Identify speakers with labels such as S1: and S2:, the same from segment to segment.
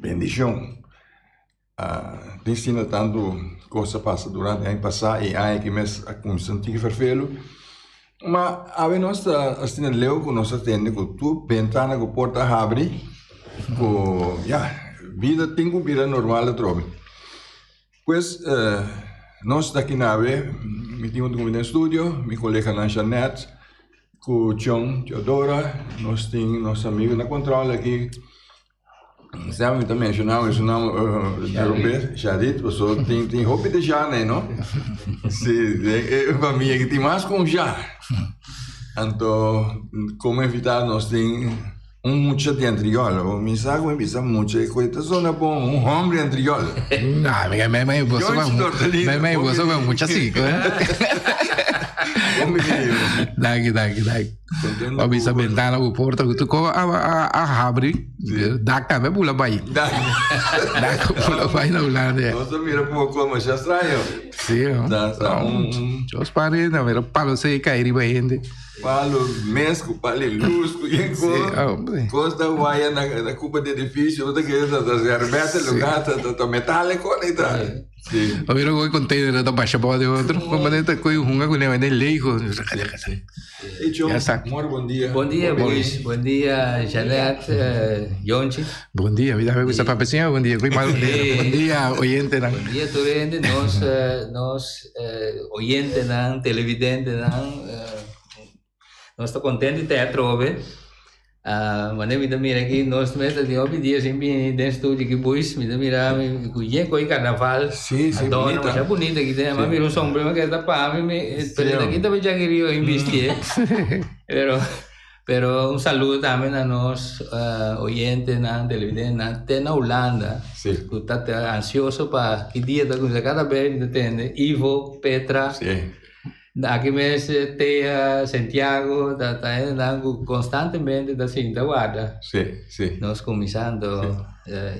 S1: Bendishon. Tin asina tantu kos a pasa durante aña pasá i aña aki mes a kuminsá un tiki ferfelu. Ma awe nos ta asina leu ku nos a tende ku tur bentana ku porta a habri ku ya bida tin ku bira normal atrobe. Pues nos ta aki na awe, mi tin huntu ku mi den studio mi koleganan Jeanette ku Chon Teodora, nos tin nos amigu na kontròl aki. Sèm mi ta menshoná mi su nòmber di robes, Sharit, pasobra tin tin hopi di Sha nei no. Si, den e famia aki tin mas ku un Sha. Anto komo invitado nos tin un mucha di Antriol. Mi sa ku mi bisa mucha e koe ta sona bon, un hòmber di Antriol.
S2: No, mi mi mi boso mi mi boso mucha si. Danki, danki, danki. Bo bisa bentana ku porta ku tur ko a habri, dak tambe bula bai. Dak a bula bai na Hulanda.
S1: Nos a mira poko masha straño.
S2: Sí, no.
S1: Ta ta un
S2: Dios pare, na mira palo sei kai riba hende.
S1: Palo mes ku palo di lus ku yen ko.
S2: Sí, hombre.
S1: Kos ta waya na na kupa di edifisio, bo ta kere ta ta herbete lugar ta ta metáliko ni ta. Sí.
S2: Bo mira ku e container ta basha bou di otro. Bo manera ta koe hunga ku ne lego.
S1: Hey Chon, mor bon dia.
S3: Bon dia Luis, bon dia Jeanette, Yonchi.
S2: Bon dia, mi tambe gusta papia siña bon dia, mal bon dia. Bon dia oyentenan.
S3: Bon dia tur hende, nos nos oyentenan, televidentenan, nos ta kontent di ta atrobe. Manera mi ta mira aki nos mes ta tin hopi dia sin bini den studio aki boys mi ta mira mi ku yen ko'i karnaval adorno masha bunita aki den mi a mira un sombrero ke ta pa mi mi pero aki ta becha aki riba mi bisti pero pero un saludo tambe na nos oyentenan televidentenan te na Hulanda ku ta ansioso pa ki dia ta kuminsa kada bes mi ta tende Ivo Petra. Aki mes Thea, Santiago, ta ta hendenan ku konstantemente ta sinta warda.
S1: Sí, sí.
S3: Nos kuminsando,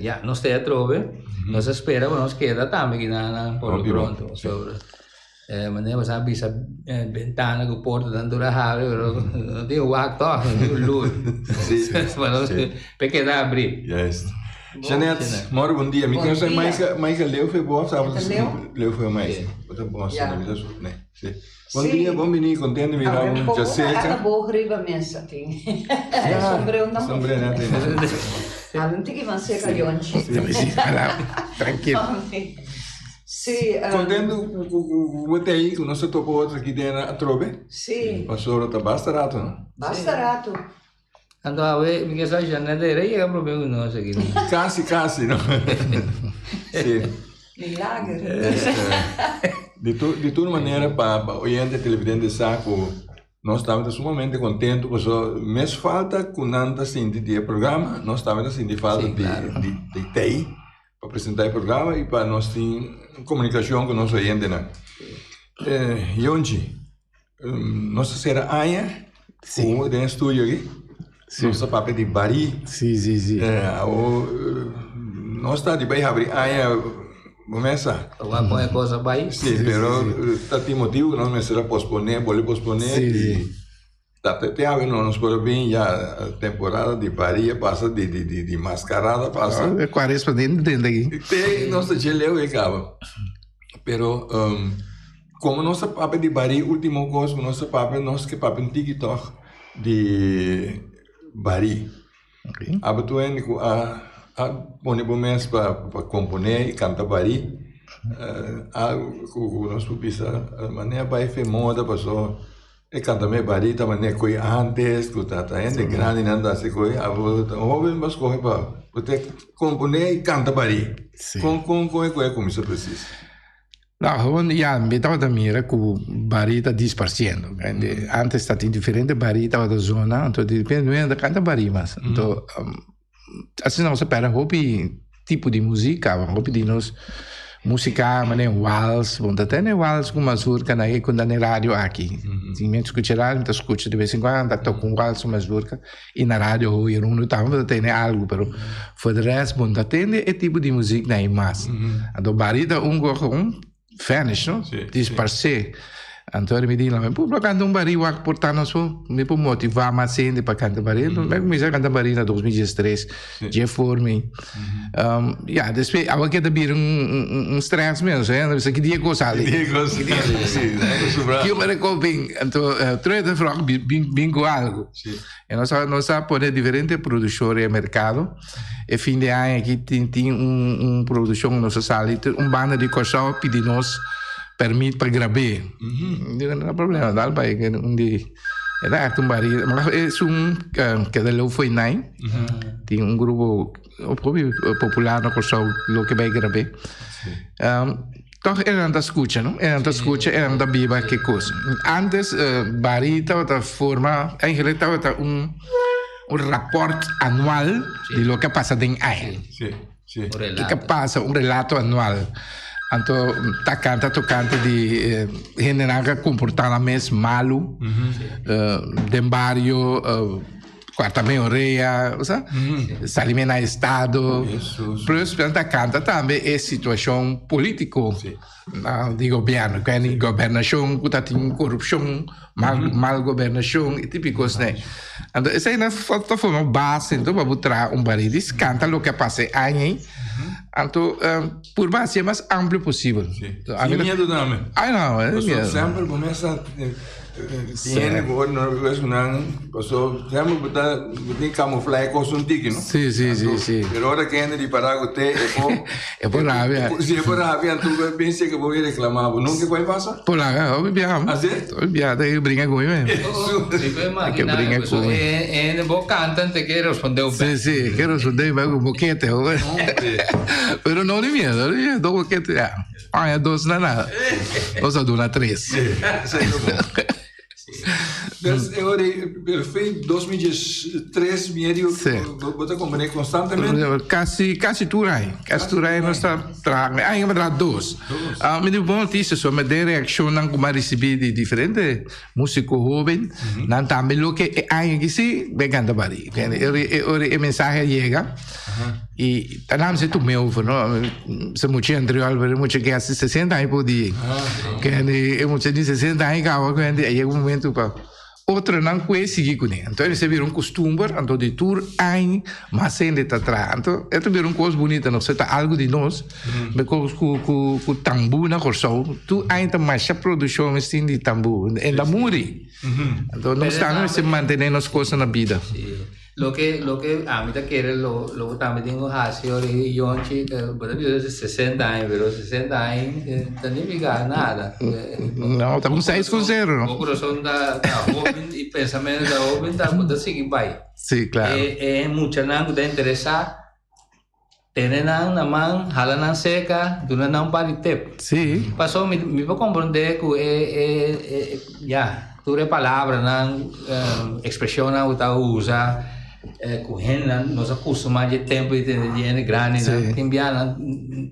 S3: ya, nos ta atrobe, nos a spera ku nos keda tambe kinanan por lo pronto. Pasobra manera bo sa bisa bentana ku portanan tur a habri pero no tin wak tòg, no tin lus.
S1: Sí,
S3: Pa nos pa e keda abrí.
S1: Juist. Jeanette, mor bon dia. Mi ken sa Maika, Maika Leo fe bo of Leo fe Maika. Bo ta bon si, mi ta su, ne. Si. Bon dia, bon bini, konten di mira bo djaseca.
S4: Ata bo riba mesa tin. E sombrero na
S1: Sombrero na tin.
S4: Ami un tiki mas seca yonchi.
S2: Si, ala, trankil.
S4: Si.
S1: Konten ku bo ta ei, ku nos ta topa otro aki den atrobe.
S4: Si.
S1: Pasobra ta basta rato, no?
S4: Basta rato.
S3: Anto awe mi ke sa Jeanette era yega prome ku nos aki.
S1: Kasi kasi no. Si.
S4: Milager.
S1: Di tur di tur manera pa pa oyente televidente sa ku nos tabata sumamente kontentu pasobra mes falta ku nan ta sinti di e programa nos tabata sinti falta di di di tei pa presenta e programa i pa nos tin komunikashon ku nos oyentenan. Yonchi. Nos ta sera aña ku den e studio aki. Nos ta papia di barí.
S2: Sí, sí, sí.
S1: Awor nos ta di bai habri aña bo mesa.
S3: Bo a pone cosa bai.
S1: Sí, pero ta tin motibu ku nos mester a posponé, bolbe posponé.
S2: Sí, sí.
S1: Ta te awe no nos por a bin ya temporada di barí a pasa, di di di di mascarada a pasa.
S2: E cuaresma den den aki.
S1: Te nos ta dje leu e caba. Pero como nos ta papia di barí ultimo cos cu nos ta papia nos ke papia un tiki tog di barí. Abo tur hende cu a a pone bo mes pa pa compone y canta barí algo cu nos por bisa manera bai fe moda paso. E kanta me barí ta manera koe antes ku ta ta hende grandinan ta hasi koe abo ta hoben bo a skohe pa bo te komponé i kanta barí. Kon kon kon e koe a kuminsá presis?
S2: No, gewoon ya mi tabata mira ku barí ta disparsiendo. Antes ta tin diferente barí tabata zona, anto di repente no hende ta kanta barí mas. Anto Asina nos a perde hopi tipo di musica, hopi di nos musica manera wals, bo ta tene wals cu mazurka na e cu na e radio aki. Si mi scucha radio mi ta scucha de vez en cuando ta toca un wals o mazurka y na radio hoy uno tambe ta tene algo, pero for de rest bo no ta tende e tipo di music na e mas. Anto bari ta un cu un Vanish, no?
S1: Sí,
S2: Disparcé. Anto mi di, mi por canta un barí wak por ta nos por, mi por motivá mas hende pa canta barí. Mi cuminsá canta barí na 2013, dje for mi. Um, ya, despues awe ke ta bira un, un, un stress mes, eh. Bisa ki dia ko sali.
S1: Ki dia ko sali, si, acostumbrado.
S2: Ki ora ko bin. Anto, eh, tur e ta bin, bin, bin ku algo.
S1: Si.
S2: E nos a, nos a pone diferente produccion riba mercado. E fin de aña aki tin, tin un, un produccion nos a sali, un banda di Kòrsou a pidi nos permit pa grab'é. Digo, no problema, dal bai, un di. E ta echt un bari. Maar es un keda leu foi nai. Tin un grupo hopi popular na Kòrsou loke bai grab'é. Tòg e nan ta skucha, no? E nan ta skucha, e nan ta biba ke kos. Antes bari tabata forma, eigenlijk tabata un un rapòrt anual di loke a pasa den aña. Kiko a pasa, un relato anual. Anto ta kanta tokante di hendenan ku a komportá nan mes malu den bario, kuarta meorea, bo sa, sali men na estado. Plus nan ta kanta tambe e situashon polítiko. Di gobierno, ku e gobernashon ku ta tin korupshon, mal mal gobernashon e tipo di kos nei. Anto esei nan ta forma base anto pa bo traha un barí di kanta loke a pasa e aña ei. Anto purba hasié mas amplio posibel.
S1: Sin miedu tambe.
S2: Ai no, sin miedu.
S1: Pasobra semper bo mes ta tin hende ku ora no ves ku nan pasobra semper bo ta bo tin kamufla e kos un tiki no.
S2: Si si si si.
S1: Pero ora ku hende ripará ku te e por
S2: E por rabia.
S1: Si e por rabia anto bo pensa ku bo a reklamá bo. Nunka ku a pasa?
S2: Por laga, hopi biaha.
S1: Así?
S2: Hopi biaha ta e bringa ku mi men.
S3: Mi por imagina pasobra e hende bo kanta anto e ke respondé bek.
S2: Si si, e ke respondé bek ku bokete. Pero no di miedo, no di miedo, dos bokete ya. Aña dos na nada. Nos a duna tres.
S1: Dus e ora ei perfect 2013 mi e bo ta komponé konstantemente?
S2: Kasi kasi tur aña. Kasi tur aña nos ta traha. Aña mi a traha dos. Mi tin bon notisia so mi den reakshonnan ku mi a risibí di diferente músiko hóben nan tambe loke e aña aki si bai kanta bari. E ora e mensahe a yega i ta nan mester tum'é over no. Se mucha anterior pero e mucha ke hasi sesenta aña por dia. Kende e mucha di sesenta aña kaba kende a yega un momento pa otronan ku e sigui kuné. Anto e mester bira un kustumber anto di tur aña mas hende ta traha. Anto e ta bira un kos bunita no, ta algu di nos mekos ku ku ku tambú na Kòrsou tur aña ta masha produkshon mes tin di tambú en ta muri. Anto nos tambe mester mantené nos kosnan na bida.
S3: Loke loke ami ta kere lo lo bo tambe tin ku hasi ora e yonchi bo ta bisa sesenta aña pero sesenta aña ta nifiká nada.
S2: No, ta un seis ku sero.
S3: Bo kurason ta ta hoben i pensamentu ta hoben ta bo ta sigui bai.
S2: Si, klaro.
S3: E e muchanan ku ta interesá tene nan na man, hala nan seka, duna nan un par di tep.
S2: Si.
S3: Paso mi mi por komprondé ku e e e ya tur e palabranan ekspreshonnan ku ta usa ku hendenan nos a kustumá dje tempu di tende di hende grandinan tin bia nan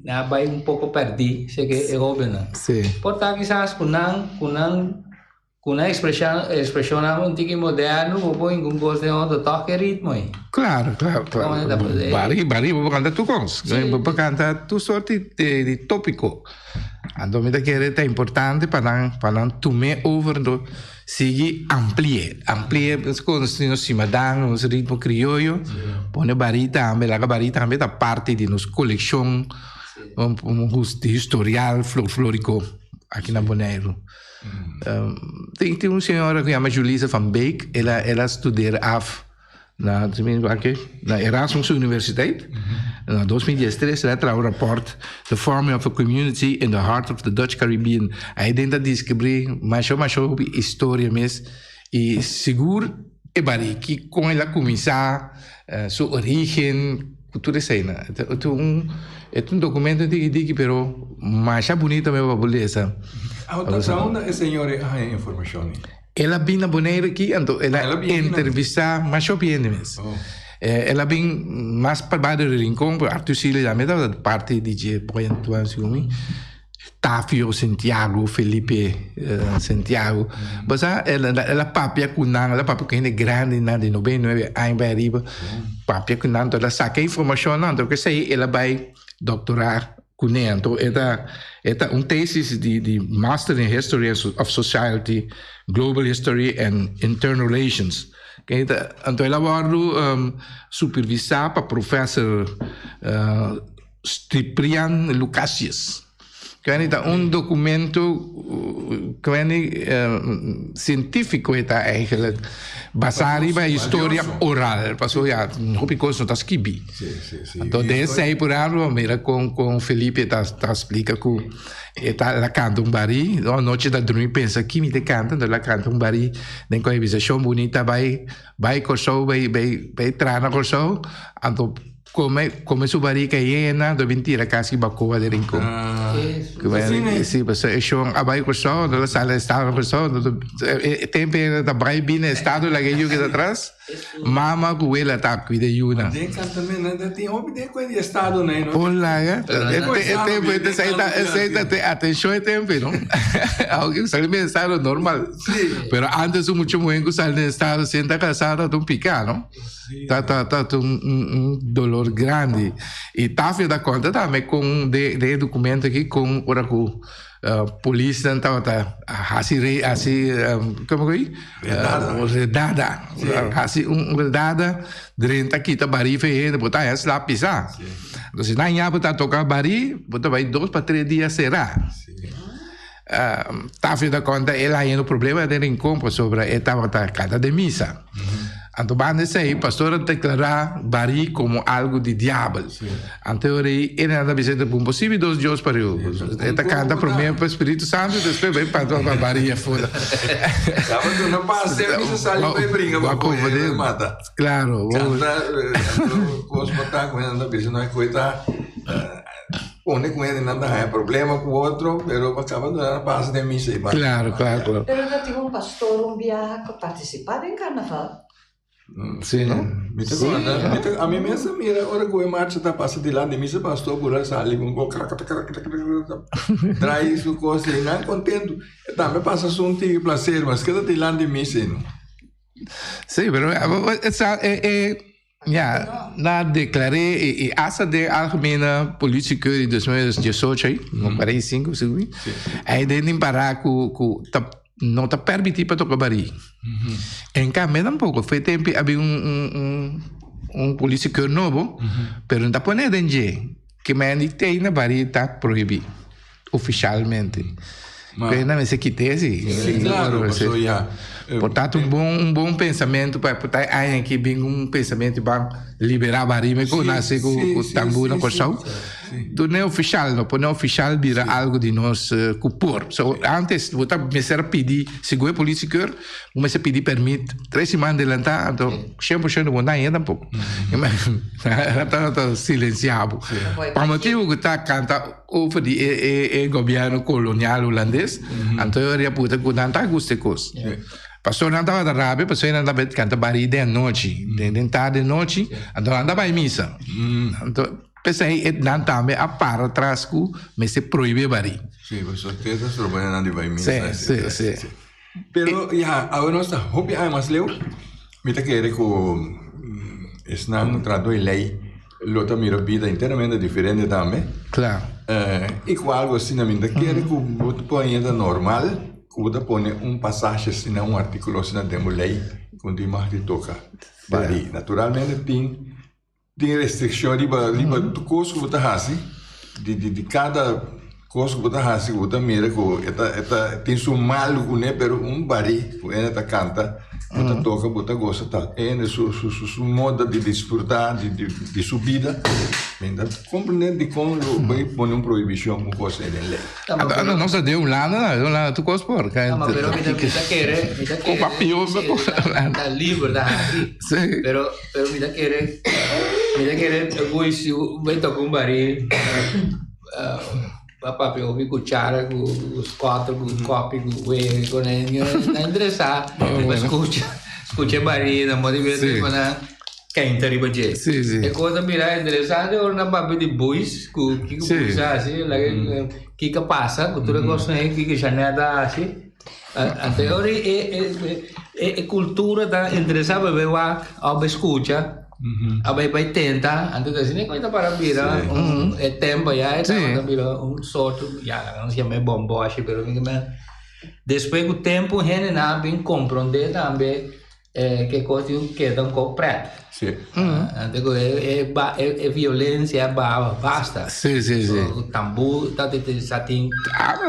S3: nan a bai un poko pèrdí seke e hóbennan.
S2: Si.
S3: Por ta kisas ku nan ku nan Ku nan ekspreshonnan un tiki moderno bo por hinka un kos den otro tòg e ritmo ei.
S2: Klaro, klaro, klaro. Bari, bari bo por kanta tur kos. Bo por kanta tur sorti di tópiko. Anto mi ta kere ta importante pa nan, pa nan tum'é over anto sigui ampli'é. Ampli'é meskos nos tin nos simadan, nos ritmo krioyo, pone bari tambe, laga bari tambe ta parti di nos kolekshon historial folklóriko aki na Boneiru. Tin tin un señora ku yama Julisa van Beek, el a el a studeer af na na Erasmus Universiteit. Na 2013 el a traha un rapport The Forming of a Community in the Heart of the Dutch Caribbean. Ahí den ta descubrí masha masha hopi historia mes i sigur e bari ki kon el a kuminsá, su origen. Ku tur esei nan. E ta un e ta un dokumento diki diki pero masha bunito mi pa bo lesa.
S1: Awo ta ta unda e señor ei a haña informashon ei?
S2: El a bin na Boneiru aki anto el a entrevistá masha hopi hende mes. El a bin mas pa bario di Rincon pero Arthur Sealy tambe tabata parti di dje Boy Antoine segun mi. Tafio Santiago, Felipe Santiago. Bo sa, el a papia ku nan, el a papia ku hende grandinan di 99 aña bai ariba. Papia ku nan, el a saka informashonnan, anto k'esei el a bai doktorá kuné. Anto e ta e ta un tesis di di Master in History of Society, Global History and Internal Relations. Anto el a wòrdu supervisá pa professor Stiprian Lucasius. Kende ta un documento kende cientifico e ta eigenlijk basa riba historia oral paso ya hopi cos no ta skibi. Anto den esey por ehemplo mira con con Felipe ta ta splica cu e ta la canta un bari anochi ta drumi pensa ki mi ta canta anto la canta un bari den cu a bisa shon bunita bay bay Corsou bay bay bay traha na Corsou anto Come, come su barrica llena, do bin tira casi bacoa de rincon. Sí, pues e shon a bai Kòrsou, no la sale estado Kòrsou, no e tempo e ta bai bini estado laga e yu keda atras. Mama ku wela ta kuida e yunan.
S1: Den kantamento nan tin hopi den kuen di estado nan no.
S2: Por laga, e tempo e esei ta esei ta te atenshon e tempo no. Aunke sali den estado normal. Pero antes un mucha muhé ku sali den estado sin ta kasá ta un piká no. Ta ta ta ta un un un dolor grandi. Y Tafia ta conta tambe con de de e documento aki con ora cu polisnan tabata haci re haci como cu di?
S1: Redada.
S2: Redada. Haci un redada drenta kita bari fe hende bo ta haya slap pisa. Entonces nan ya bo ta toca bari bo ta bay dos pa tres dia cera. Tafio ta konta el haña un problema den Rincon pasobra e tabata kanta den misa. Anto banda esei pastor a deklará barí komo algu di diabel. Anto e ora ei e nan ta bisa ta bon posibi dos Dios pariu. E ta kanta promé pa Spiritu Santu despues bai pa pa barí afuera.
S1: Tabata duna pas den misa sali bai bringa pa kohe e mata.
S2: Klaro.
S1: Kanta anto kos por ta ku nan ta bisa no e koe ta. Pone ku hendenan ta haña problema ku otro, pero pa kaba duna nan pasa den misa i bai.
S2: Claro, claro, claro.
S4: Pero no tin un pastor un biaha ku partisipá den karnaval?
S2: Sí, no?
S1: Mi ta kòrda, mi ta, ami mes a mira ora ku e marcha ta pasa dilanti misa, pastor por a sali ku un kos krakatrakatrakatrakatra, trai su kos ei, nan kontentu. E tambe pasa su un tiki plaser, maske ta dilanti misa ei no.
S2: Sí, pero e e Ya, nan a deklar'é i asta den Algemene Politiekeur di 2018 ei, no 45 sigur, ei den tin pará ku ku ta no ta permití pa toka barí. En kambio tampoko, fue tempu a bin un un un un politiekeur nobo, pero no ta pone den dje ke men di tei na barí ta prohibí ofishalmente. Pero nan mester kit'é si.
S1: Sí, claro, paso ya.
S2: Por tanto, un bon, un bon pensamiento pa por ta aña aki bin un pensamiento ban liberá barí me ku nase ku ku tambú na Kòrsou. Tur n'e ofishal no pone ofishal bira algo di nos ku por. So antes bo ta mester a pidi segun e politiekeur bo mester pidi permit tres siman adelantá anto 100% bo no haña tampoco. Tabata silensiá bo. Pa motibu ku ta kanta Over di e e e gobierno colonial hulandes, anto e ora puta cu nan ta gusta e cos. Pasobra nan tabata rabia, pasobra nan tabata canta bari den anochi, den den tardi anochi, anto nan ta bay misa. Anto p'esey e nan tambe a para tras cu mester prohibi e bari.
S1: Sí, pasobra te ta stroba nan di bay misa.
S2: Sí, sí, sí.
S1: Pero ya, awe nos ta hopi aña mas leu, mi ta kere ku esnan trando e lei lo ta mira bida enteramente diferente tambe.
S2: Kla.
S1: I ku algu asina mi ta kere ku bo ta pone ta normal ku bo ta pone un pasashi asina, un artíkulo asina den bo lei ku no tin mag di toka bari. Naturalmente tin Tin restrikshon riba riba tur kos ku bo ta hasi, di di di kada kos ku bo ta hasi ku bo ta mira ku e ta e ta tin su malu kuné pero un barí ku hende ta kanta bo ta toka bo ta gosa ta hende su su su moda di disfrutá di di di su bida mi ta komprendé dikon lo bai pone un prohibishon un kos ei den lei.
S2: No nos ta den Hulanda no, den Hulanda tur kos por.
S3: No, pero mi ta mi ta kere mi ta kere ta liber ta habri pero Pero mi ta kere, mi ta kere gui si bai toka un baril pa papia hopi kuchara ku skòter ku kòpi ku wega ku nan ta interesá pa skucha skucha e baril nan por bira ku nan keinta riba dje. E kos a bira interesante ora nan papia di buis ku kiko buis a hasi kiko a pasa ku tur e kosnan ei kiko Jeanette a hasi. Anto e ora e cultura ta interesa pa bai wak of bai scucha of bai bai tenta anto ta asina cu e ta para bira un e tempo ya e tabata bira un soort ya laga nos yama e bomboshi pero mi ke men despues cu tempo hendenan a bin compronde tambe. Ke kos di un keda un kos pret.
S1: Sí.
S3: Anto ku e e e violencia ba basta.
S2: Sí, sí, sí.
S3: Tambú ta te sa tin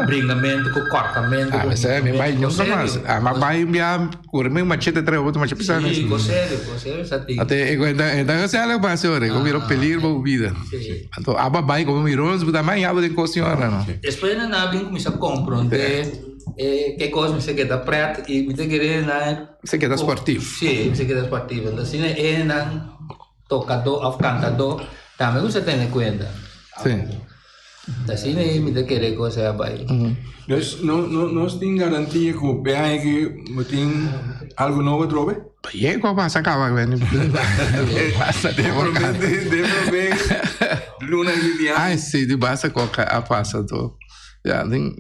S3: bringamentu ku kòrtamentu.
S2: Ah, mester mi bai nunka mas. Ah, ma bai un bia kore mi machete trae otro machete pisa
S3: mes. Sí, kos serio, kos serio sa tin.
S2: Ate e kuenta e ta hasi algo pasa ora, ku mira peligro pa bo bida.
S3: Sí.
S2: Anto aba bai komo mirons, bo ta mai abo den kos señora no.
S3: Despues nan a bin kuminsá komprondé ke kos mester keda pret i mi ta kere nan.
S2: Se keda sportivo.
S3: Sí, se keda sportivo. Entonces, si e nan tocador of cantador, tambe gusta tene cuenta.
S2: Sí.
S3: Asina e mi ta kere cosa a bai.
S1: Dus no no nos tin garantia ku e aña aki bo tin algo nobo atrobe?
S2: Ye ku a pasa kaba ku
S1: Basta de prome de prome luna di di aña.
S2: Ai si di basta ku a pasa to. Ya tin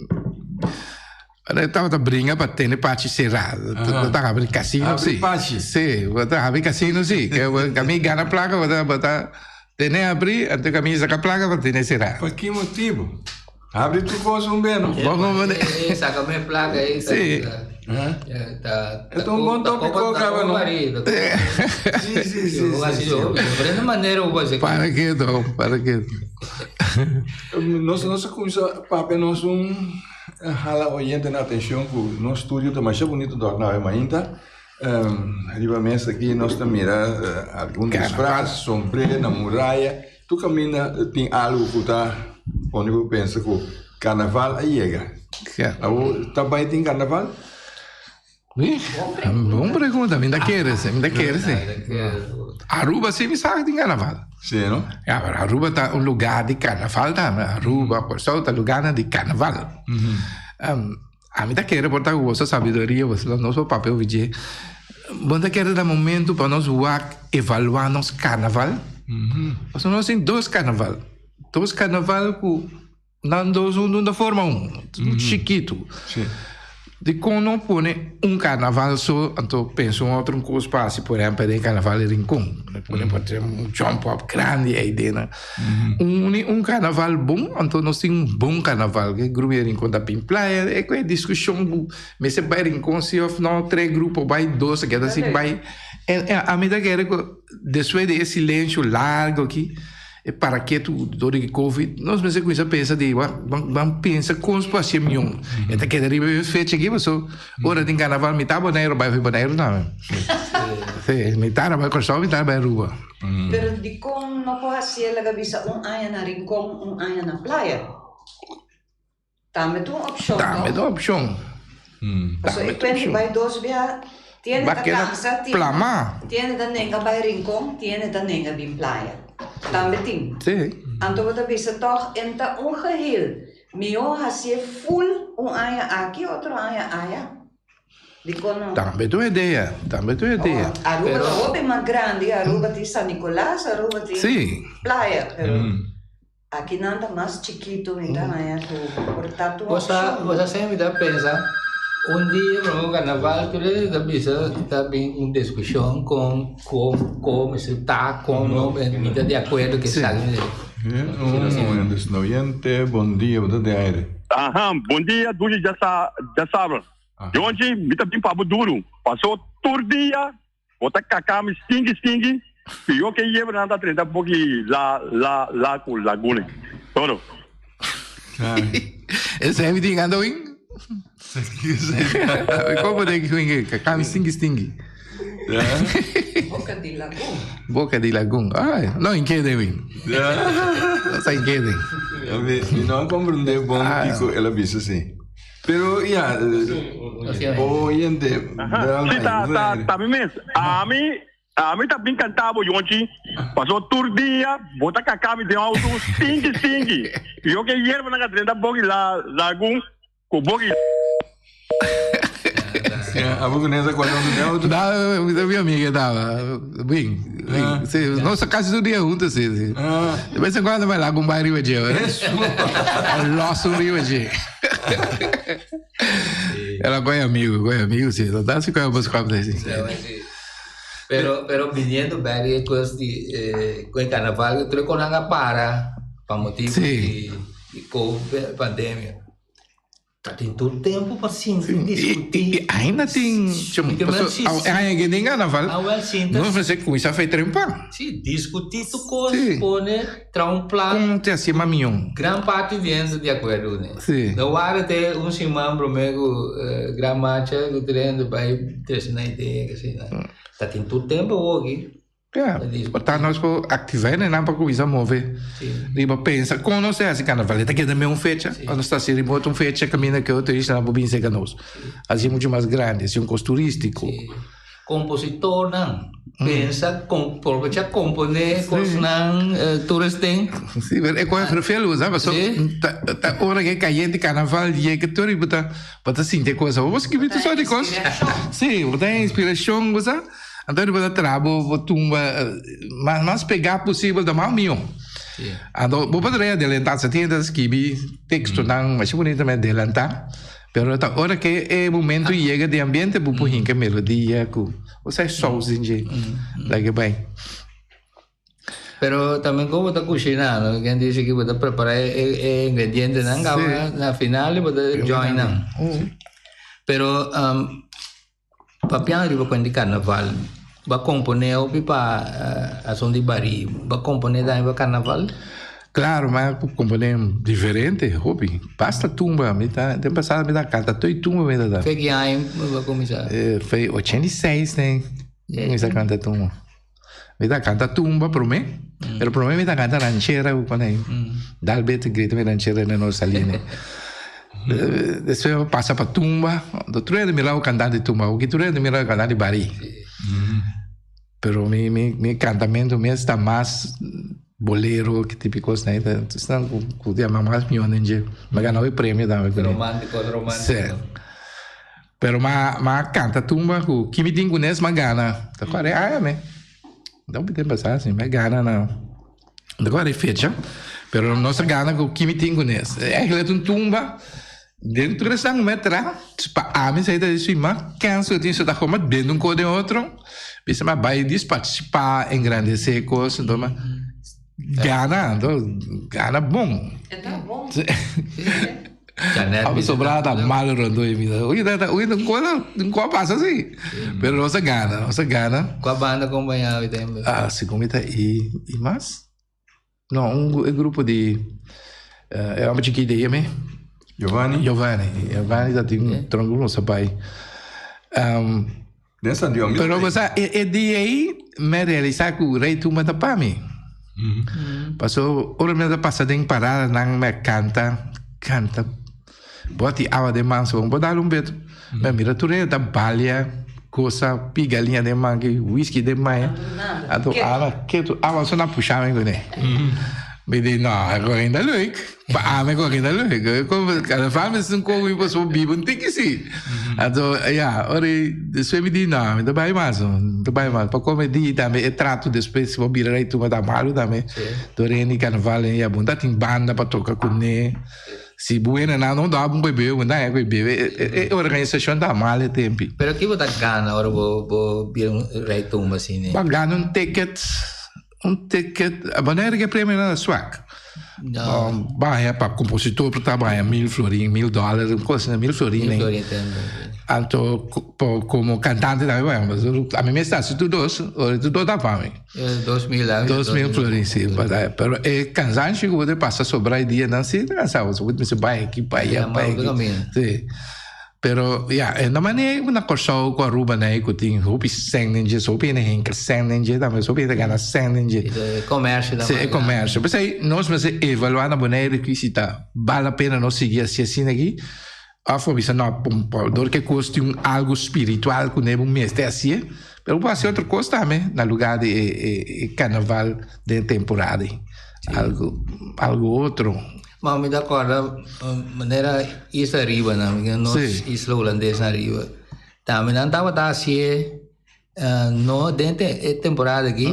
S2: E tabata bringa pa tene pachi será. Bo ta habri casino si.
S1: Habri pachi.
S2: Si, bo ta habri casino si. Kami gana plaka bo ta bo ta tene habri, anto kami saka plaka pa tene será.
S1: Pa ki motibu? Habri tur kos un beno.
S2: Bo comprende?
S3: Saka me plaka ei.
S2: Si.
S3: Ta
S1: E ta un bon tópiko kaba no. Si si si si.
S3: Diferente manera bo por hasi.
S2: Para keto, para keto.
S1: Nos nos a kuminsá papia nos un. Hala oyentenan atencion cu nos studio ta masha bunito dorna awe mainta. Riba mesa aki nos ta mira algun disfraz, sombré na muraya. Tur caminda tin algo cu ta pone bo pensa cu carnaval a yega. Abo ta bay tin carnaval?
S2: Bon pregunta, mi ta kere si, mi ta kere si. Aruba si mi sa tin carnaval.
S1: Si no?
S2: Ya, pero Aruba ta un lugar di carnaval tambe. Aruba, Kòrsou ta lugarnan di carnaval. Ami ta kere por ta ku boso sabiduria, boso lo nos por papia over dje. Bo ta kere ta momento pa nos wak evaluá nos carnaval? Pasobra nos tin dos carnaval. Dos carnaval ku. Nan dos huntu ta forma un chikitu. Dikon no pone un karnaval so, anto pensa un otro kos pa hasi, por ehempel den karnaval di Rincon. Pone por ehempel un jump up grandi ei den. Uni un karnaval bon, anto nos tin un bon karnaval. E grupo di Rincon ta bin playa, e ku e diskushon ku mester bai Rincon si of no, tres grupo bai, dos a keda sin bai. Ami ta kere ku despues di e silensio largo aki. E para ketu dor di covid nos mester cuminsa pensa di ban ban pensa con por haci mion e ta keda riba e fecha aki paso ora tin carnaval mitad Boneiru bai Boneiru tambe si mitad a bai Corsou mitad a bai Aruba.
S4: Pero dicon no por hacié laga bisa un aña na Rincon un aña na Playa? Tambe ta un opshon, no?
S2: Tambe ta un opshon.
S4: Pasobra e kuenti bai dos bia, tiene ta kansa, tiene ta nenga bai Rincon, tiene ta nenga bin Playa. Tambe tin.
S2: Sí.
S4: Anto bo ta bisa tòg en ta un geheel. Mihó hasié ful un aña aki, otro aña aya. Dikon no?
S2: Tambe ta un idea, tambe ta un idea.
S4: Aruba ta hopi mas grandi, Aruba tin San Nicolas, Aruba tin Playa, pero. Aki nan ta mas chikito mi ta haña ku por ta tur opshon.
S3: Bo sa semi ta pensa un dia prome carnaval tur e ta bisa ta bin un diskushon kon kon kon mester ta kon no mi ta di akuerdo ke esaki.
S1: Un oyente bon dia bo ta den aire.
S5: Aha bon dia dushi djasabra Yonchi mi ta bin pa bo duru paso tur dia Bo ta kaka mi stinki stinki, pió ke yebra nan ta trenta boki la la la ku lagune. Toro.
S2: Ese mi tin ando win. Como de win kaka mi stinki stinki.
S4: Boca di lagun.
S2: Boca di lagun. Ay, no in kede win. No sa in kede.
S1: Mi no a comprende bon kiko el a bisa si. Pero ya, oyente,
S5: Si ta ta ta mi mes. Ami ami ta bin kanta bo yonchi paso tur dia bo ta kaka mi den auto stinki stinki. Yo ke yerba nan ka drenta boki la lagun ku boki.
S1: Abo ku nesa kual den auto?
S2: No, mi amiga taba. Bin, bin. Si, nos ta casi tur dia hunto, si, si. De vez en cuando me laga un bai riba dje, hoor. Los un riba dje. Era coe amigo, coe amigo, si. No ta si coe bos cop si.
S3: Pero, pero viniendo bij die cos di eh, con carnaval, creo que nan a para pa motivo di, di COVID, pandemia. Ta tin tur tempu pa sinta i diskutí.
S2: I ainda tin, paso aña ke tin karnaval, nos mester kuminsá fe trempa.
S3: Sí, diskutí tur kos, pone, traha un plan.
S2: Kon te hasi mas mihó.
S3: Gran parti di hende ta di akuerdo kuné.
S2: Sí.
S3: No wara te un siman promé ku gran marcha ku tur hende bai trese nan idea, kese nan. Ta tin tur tempu awoki.
S2: Ya, por ta nos por activa e nan pa cuminsa move riba pensa con nos ta haci carnaval. E ta keda mes un fecha o nos ta haci riba otro fecha caminda cu otro isla por bin cerca nos. Haci mucho mas grandi, haci un cos turistico.
S3: Compositornan pensa probecha compone cosnan tur esten.
S2: Si, pero e cosa prefiero usa pasobra ta ora ke cayente carnaval yega tur y bo ta bo ta sinti e cosa. Bo por scribi tur sort di cos. Si, bo ta inspiracion bo sa. Anto riba ta traha bo bo tumba mas mas pegá posibel ta mas mihó. Anto bo por trae adelantá sa tin ta skibi tekstonan masha bunito men adelantá pero ta ora ke e momento yega di ambiente bo por hinka melodia ku osea sous den dje laga bai.
S3: Pero tambe kon bo ta kushiná no ken dice ki bo ta prepará e ingredientenan kaba na final bo ta join nan. Pero Papiando riba kuent di karnaval, bo a komponé hopi pa asun di barí. Bo a komponé tambe pa karnaval?
S2: Klaro, mi a komponé diferente hopi. Basta tumba. Mi ta, den pasado mi ta kanta tur e tumba mi ta da.
S3: Fe ki aña bo a kuminsá?
S2: Fe 86 ne mi kuminsá kanta tumba. Mi ta kanta tumba promé, pero promé mi ta kanta ranchera ku kon ei. Dal bete grita mi ranchera na nos saline. Despues mi pasa pa tumba, anto tur hende mira bo kantante tumba, oki tur hende mira bo kantante barí. Pero mi mi mi kantamentu mes ta mas bolero, ki tipo di kos nan, esnan ku yama mas mihó den dje. Mi a gana hopi premio tambe ku nan.
S3: Romántico, romántico.
S2: Pero m'a m'a canta tumba cu Kimi tin cu nes m'a gana. Ta cual e aña me. No hopi tempo pasa si m'a gana na no cual e fecha. Pero nos a gana cu Kimi tin cu nes. Eigenlijk un tumba den tur esnan cu mi a traha pa ami sa ta di m'a cansa cu tin so ta como den un co den otro. Bisa m'a bay dis participa engrandece cos enton m'a gana anto gana bon.
S4: E ta bon.
S2: Janet Sobrá ta malo rondó e vida. Oye, ta, oye, un cosa, un cosa pasa así. Pero nos a gana, nos a gana.
S3: Kua banda acompañaba e tempo?
S2: Ah, segun mi ta i, i mas? No, un e grupo di eh, e hombre chiquito de me.
S1: Giovanni.
S2: Giovanni, Giovanni ta tin tronco nos a bai. Um,
S1: Den San Diego.
S2: Pero bo sa, e, e dia ei me realisa ku Rey Tumba ta pa mi. Paso ora mi ta pasa den parada nan me kanta, kanta. Bo ti awa den man so, bo dal un beto. Me mira tur hende ta balia, gosa, piga liña den man, ki whisky den man. Anto awa ketu, awa so na pusha mi kuné. Mi di no, e korinda leuk. Pa ami korinda leuk. Carnaval mes un koe mi paso biba un tiki si. Anto ya, ora despues mi di no, mi ta bai mas, mi ta bai mas. Pa come di tambe e trato despues si bo bira rei tuma ta malu tambe. Tur hende carnaval ya bo ta tin banda pa toca cune. Si bo hende nan no daba un koe bebe, bo ta haña koe bebe. E organisacion ta mal e tempi.
S3: Pero ki bo ta gana ora bo bo bira un rei tumba asina?
S2: Bo a gana un ticket. Un ticket, wanneer ik e premio na swak?
S3: No.
S2: Baña pa compositor por ta baña mil florin, mil dólar, un cosa, mil florin.
S3: Mil florin tambe.
S2: Anto, como cantante tambe baña. A mi me está si tu dos, o tu dos da pa mi.
S3: 2000,
S2: 2000 florin, sí. Pero e cansancio que bo pasa sobra e dia, dan sí, cansado. So, mi se baña aquí, pa allá, pa aquí. Sí. Pero ya, e no manera ku na Kòrsou ku Aruba nei ku tin hopi sèn den dje, hopi hende hinka sèn den dje tambe, hopi hende gana sèn den dje.
S3: E komersio ta
S2: Sí, e komersio. P'esei nos mester evaluá na Bonaire ki si ta bal la pena nos sigui hasi asina aki òf bo bisa no, dor ku e kos tin un algu spiritual ku bo mester hasié, pero bo por hasi otro kos tambe na lugá di e karnaval den e temporada ei, algu algu otro.
S3: Ma mi ta kòrda manera isla riba nan, nos isla hulandes nan riba, tambe nan tabata hasié no den e temporada aki,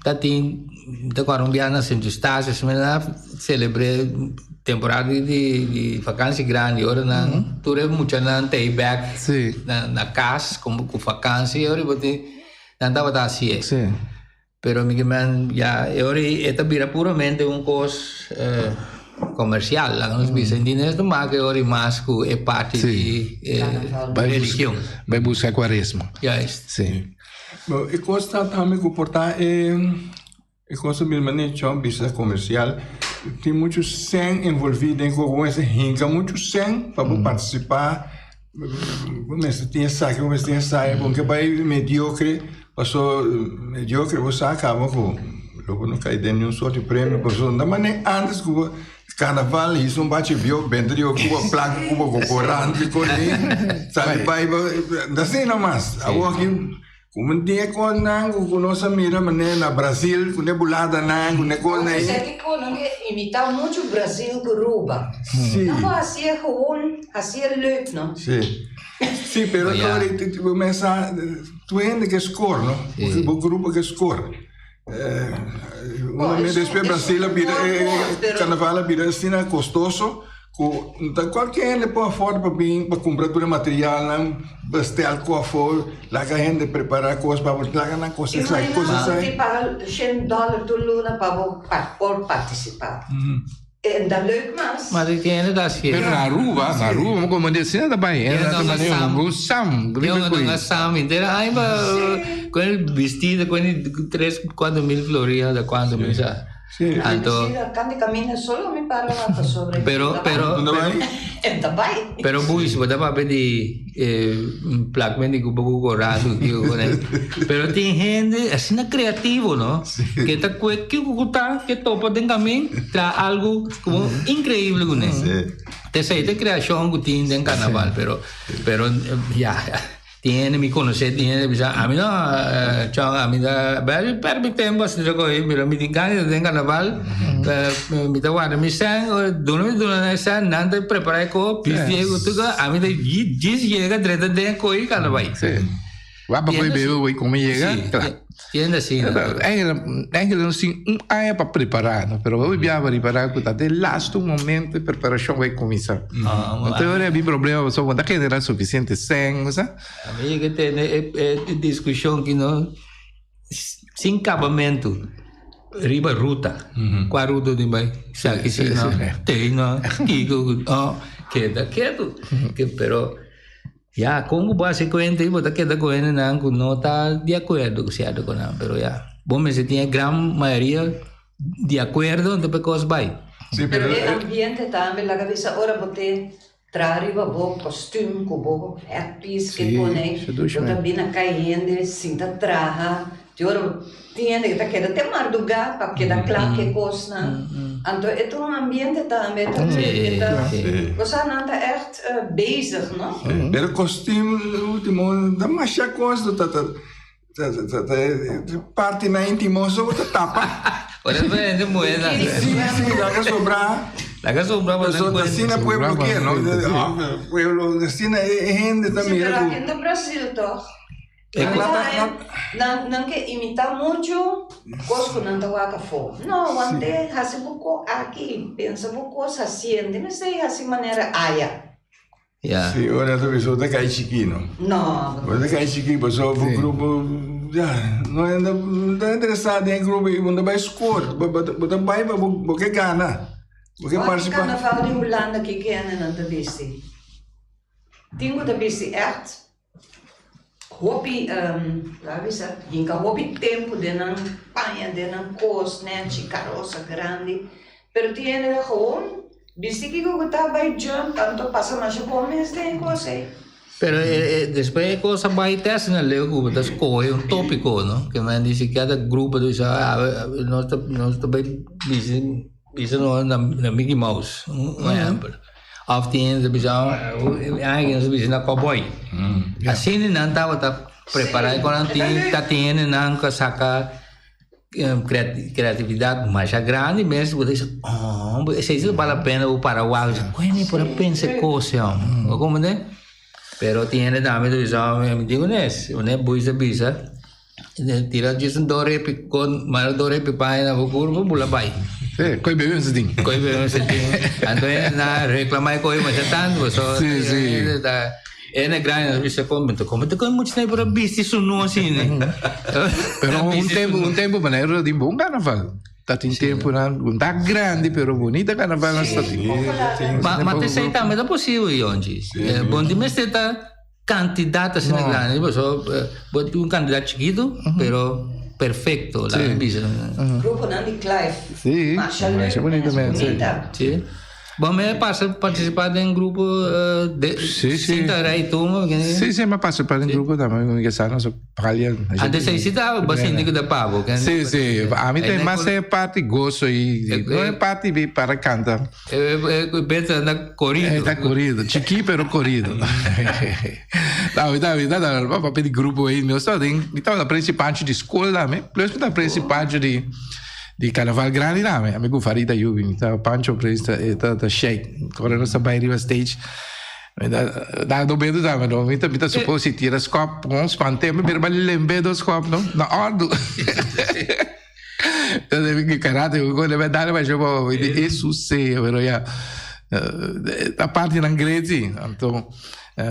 S3: ta tin, mi ta kòrda un biaha na Sint Eustatius, mi nan a selebr'é temporada di vakansi grandi, ora nan tur e muchanan ta ei bèk na kas komo ku vakansi, ora bo tin nan tabata hasié. Pero mi ke men ya e ora ei e ta bira puramente un kos. Comercial, laga nos bisa. Indien es no make ori mas cu e parti di religion.
S2: Bai busca cuaresma.
S3: Juist.
S2: Si.
S1: Bo, e cos ta tambe cu por ta e e cos ta bira manera Chon bisa comercial, tin mucho cen envolvi den cu bo mester hinca mucho cen pa bo participa, bo mester tin esaki, bo mester tin esaya, bo ke bai mediocre, paso mediocre bo sa caba cu lo bo no cay den niun soort di premio, paso ta manera antes cu bo Carnaval hizo un bache bio benta di Cuba placa Cuba go corante coni sabi bai da así nomás. Awor aki como un dia con nan cu nos a mira manera na Brasil cu ne bulada nan cu ne con
S4: ahí. Sa ki con nan imita mucho Brasil cu Ruba.
S1: Sí.
S4: Nan por hacié gewoon hacié leuk no.
S1: Sí. Sí, pero bo mesa tu hende ke score no. Bo grupo ke score. Una mes despues Brasil a bira e carnaval a bira asina costoso cu ta cualkier hende por afford pa bin pa cumpra tur e materialnan bestel cu afor laga hende prepara cos pa bo laga nan cos esaki cos
S4: esaki. Imagina bo tin paga shen dollar tur luna pa bo por participa. En ta leuk mas.
S3: Maar di kende ta hacié?
S2: Pero na Aruba, na Aruba, como di asina ta bay. En ta manera un sam,
S3: riba
S2: Yo
S3: no sam, entera ay ba con el vestido con el 3, 4 mil floridas de cuánto mi sa.
S1: Sí.
S3: Anto,
S4: Candi camina solo mi para wata sobre.
S3: Pero, pero,
S1: Unda bay?
S4: En ta bay.
S3: Pero buis, bo ta papia di plakmen di ku korado kiko ku ne. Pero tin hende asina kreativo no, ke ta kue kiko ku ta ke topa den kamin traha algu komo inkreibel ku ne. T'esei ta e kreashon ku tin den karnaval pero pero ya. Tin hende mi conoce, tin hende bisa, ami no, chong, ami ta, bel per mi tempo asina ta coge, mira mi tin gana di den carnaval, mi ta warda mi cen, ora duna mi duna nan e cen, nan ta prepara e co, bisti e cu tur, ami ta djis yega drenta den e co y carnaval.
S2: Sí. Wak pa coge bebe wey come yega, kla.
S3: Tin hende asina.
S2: Eigenlijk, eigenlijk nos tin un aña pa prepara, no? Pero hopi biaha pa ripara cu ta den laatste momento e preparacion bay cuminsa. Entonces ora a bin problema pasobra bo no ta genera suficiente cen, bo sa.
S3: A mi yega tene e discusion ki no sin cabamento riba ruta. Cua ruta tin bay? Esaki si no, tei no, kico, oh, keda ketu. Pero Ya, kon ku bo hasi kuenta i bo ta keda ku hendenan ku no ta di akuerdo ku sierto ku nan, pero ya, bo mester tin e gran mayoria di akuerdo anto pa e kos bai.
S1: Sí,
S4: pero e ambiente tambe laga bisa ora bo te traha riba bo kostuum ku bo headpiece ke pone, bo ta bini kai hende sinta traha. Di ora bo tin hende ku ta keda te mardugá pa keda kla ku e kosnan. Anto e ta un ambiente tambe, e ta e ta cosa nan ta ègt bezig, no?
S1: Pero kostuum ultimo ta masha kos ta ta ta partinan intimo so bo ta tapa.
S3: Por eso hende muhé nan.
S1: Sí, sí, laga sobrá.
S3: Laga sobrá pa nan
S1: kuenta. Asina pueblo ke, no? Pueblo asina e hende ta mira ku.
S4: Sí, pero aki na Brasil tòg. Nan ke imitá muchu kos ku nan ta wak afó. No, wante hasi bo ko aki, pensa bo kos hasiende mester hasi manera aya.
S3: Ya.
S1: Sí, ora ta bisa bo ta kai chikí no.
S4: No.
S1: Bo ta kai chikí pasobra bo grupo ya no ta interesá den e grupo i bo no ta bai skor. Bo ta bai pa bo ke gana, bo ke
S4: Wak
S1: partisipá.
S4: karnaval di Hulanda kiko hendenan ta bisti? Tin ku ta bisti ègt Hopi, laga bisa, hinka hopi tempu den nan paña, den nan kos nechi, karosa grandi, pero tin hende ta gewoon bisti kiko ku ta bai jump anto pasa masha bon mes den e kos ei.
S3: Pero despues e kos a bai te asina leu ku bo ta skohe un topiko, no? Ke men di si kada grupo ta bisa nos ta nos ta bai bisa bisa nos na Mickey Mouse, un ehempel. Of tin hende ta bisa, ai nos ta bisa na cowboy. Asina nan tabata prepara y cuando tin ta tin hendenan cu a saca creatividad masha grandi mes bo ta bisa oh esey si bal la pena bo para wak bisa oye mi por a pensa e cos ey homber bo comprende pero tin hende tambe ta bisa mi tin unes une boy ta bisa Tira djis un do repi con mara do repi paña na bo curpa bula bay.
S2: Sí, coi bebe un setin.
S3: Coi bebe un setin. Anto e na reclama e coi masha tanto so.
S2: Sí, sí.
S3: E na grandi na bisa con bento como te coi mucha na por bisti sunu asina.
S2: Pero un tempo un tempo manera di bon carnaval. Ta tin tempunan ku ta grandi pero bunita karnaval nos ta tin.
S3: Ma ma t'esei tambe ta posibel Yonchi. Bon di mester ta kantidat asina grandi paso bo tin un kantidat chikitu pero perfecto laga mi bisa.
S4: Gruponan di Clive. Masha leuk mes, bunita.
S3: Si. Bo me pasa participa den grupo de
S2: Sí, sí.
S3: Sinta Rey Tumba?
S2: Sí, sí, me pasa pa den grupo tambe, mi ke sa nos palia.
S3: Antes ei sí ta bo sinti ku ta pa bo.
S2: Sí, sí, a mi ta mas e parti goso i no e parti bi para kanta.
S3: E anda korido.
S2: E ta korido, chikí pero korido. Ta mi ta mi ta papia di grupo ei, nos ta den, mi tabata principanchi di skol tambe, plus mi ta principanchi di Di carnaval grandi tambe, ami cu Farida Yubi, mi ta Pancho Prins ta e ta ta shake. Ora nos ta bai riba stage, mi ta da do medo tambe no, mi ta mi ta suppose si tira skop, con spante mi bira lembe do skop no, na ordu. Entonces mi karate mi con debe dale pa show mi di e sucede, pero ya ta parti nan great si. Anto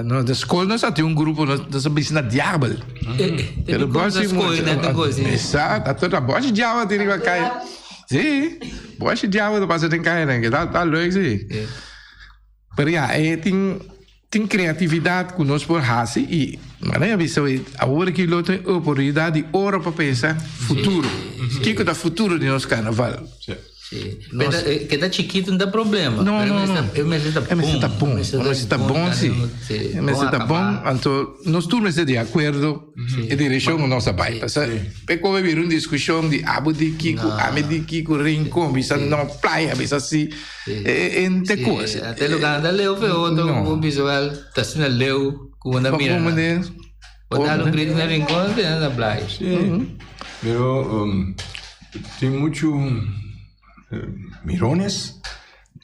S2: no de skol nos a tin un grupo nos nos a bisa na diabel.
S3: Pero
S2: boshi Exacto, a ta boshi diabel tin riba kaya. Sí, boshi diabel ta pasa den kaya nan, ta ta leuk sí. Pero ya, e tin tin creatividad ku nos por hasi i manera mi a bisa awor aki lo tin oportunidad di oro pa pensa futuro. Kiko ta futuro di nos karnaval?
S3: Sí. Nos, Pero, eh, keda chiquito no ta problema.
S2: No,
S3: pero
S2: no, no.
S3: E mester ta
S2: E mester ta bon.
S3: E
S2: mester ta bon, sí.
S3: Sí,
S2: E mester ta bon. Anto, nos tur mester di acuerdo e direccion cu nos a bay. Pasa, pe come bira un discusion di abo di kico, ami di kico, Rincon, bisa no, playa, bisa si. E, e, e te cos.
S3: Te lugar anda leu fe otro,
S2: No.
S3: un visual, ta asina leu, cu bo na mira.
S2: Como de,
S3: Bo dal un grito na Rincon, te na blai.
S1: Sí. Pero tin mucho mirones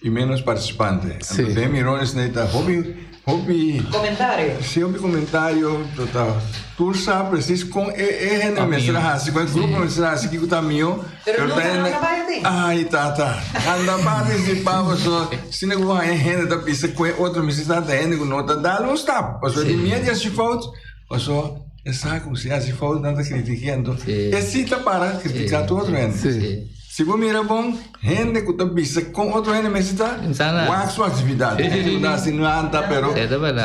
S1: y menos participantes.
S2: Sí.
S1: Anto den mirones nei ta hopi hopi
S4: Comentario.
S1: Sí, hopi comentario, to ta tur sa precies con e e hende mester a hasi, con e grupo mester a hasi kiko ta mihó.
S4: Pero nunca
S1: ta
S4: nan
S1: hende
S4: ta bai aden.
S1: Ay tata, anda participa paso sino ku bo haña hende ta bisa ku e otro mester ta hende ku no ta dal un stap. Paso di miedu hasi fout, paso e sa ku si hasi fout nan ta kritik'é anto e si ta para kritiká tur otro hende. Si bo mira bon, hende ku ta bisa kon otro hende mester ta, wak su aktividat. Hende ku ta hasi nada pero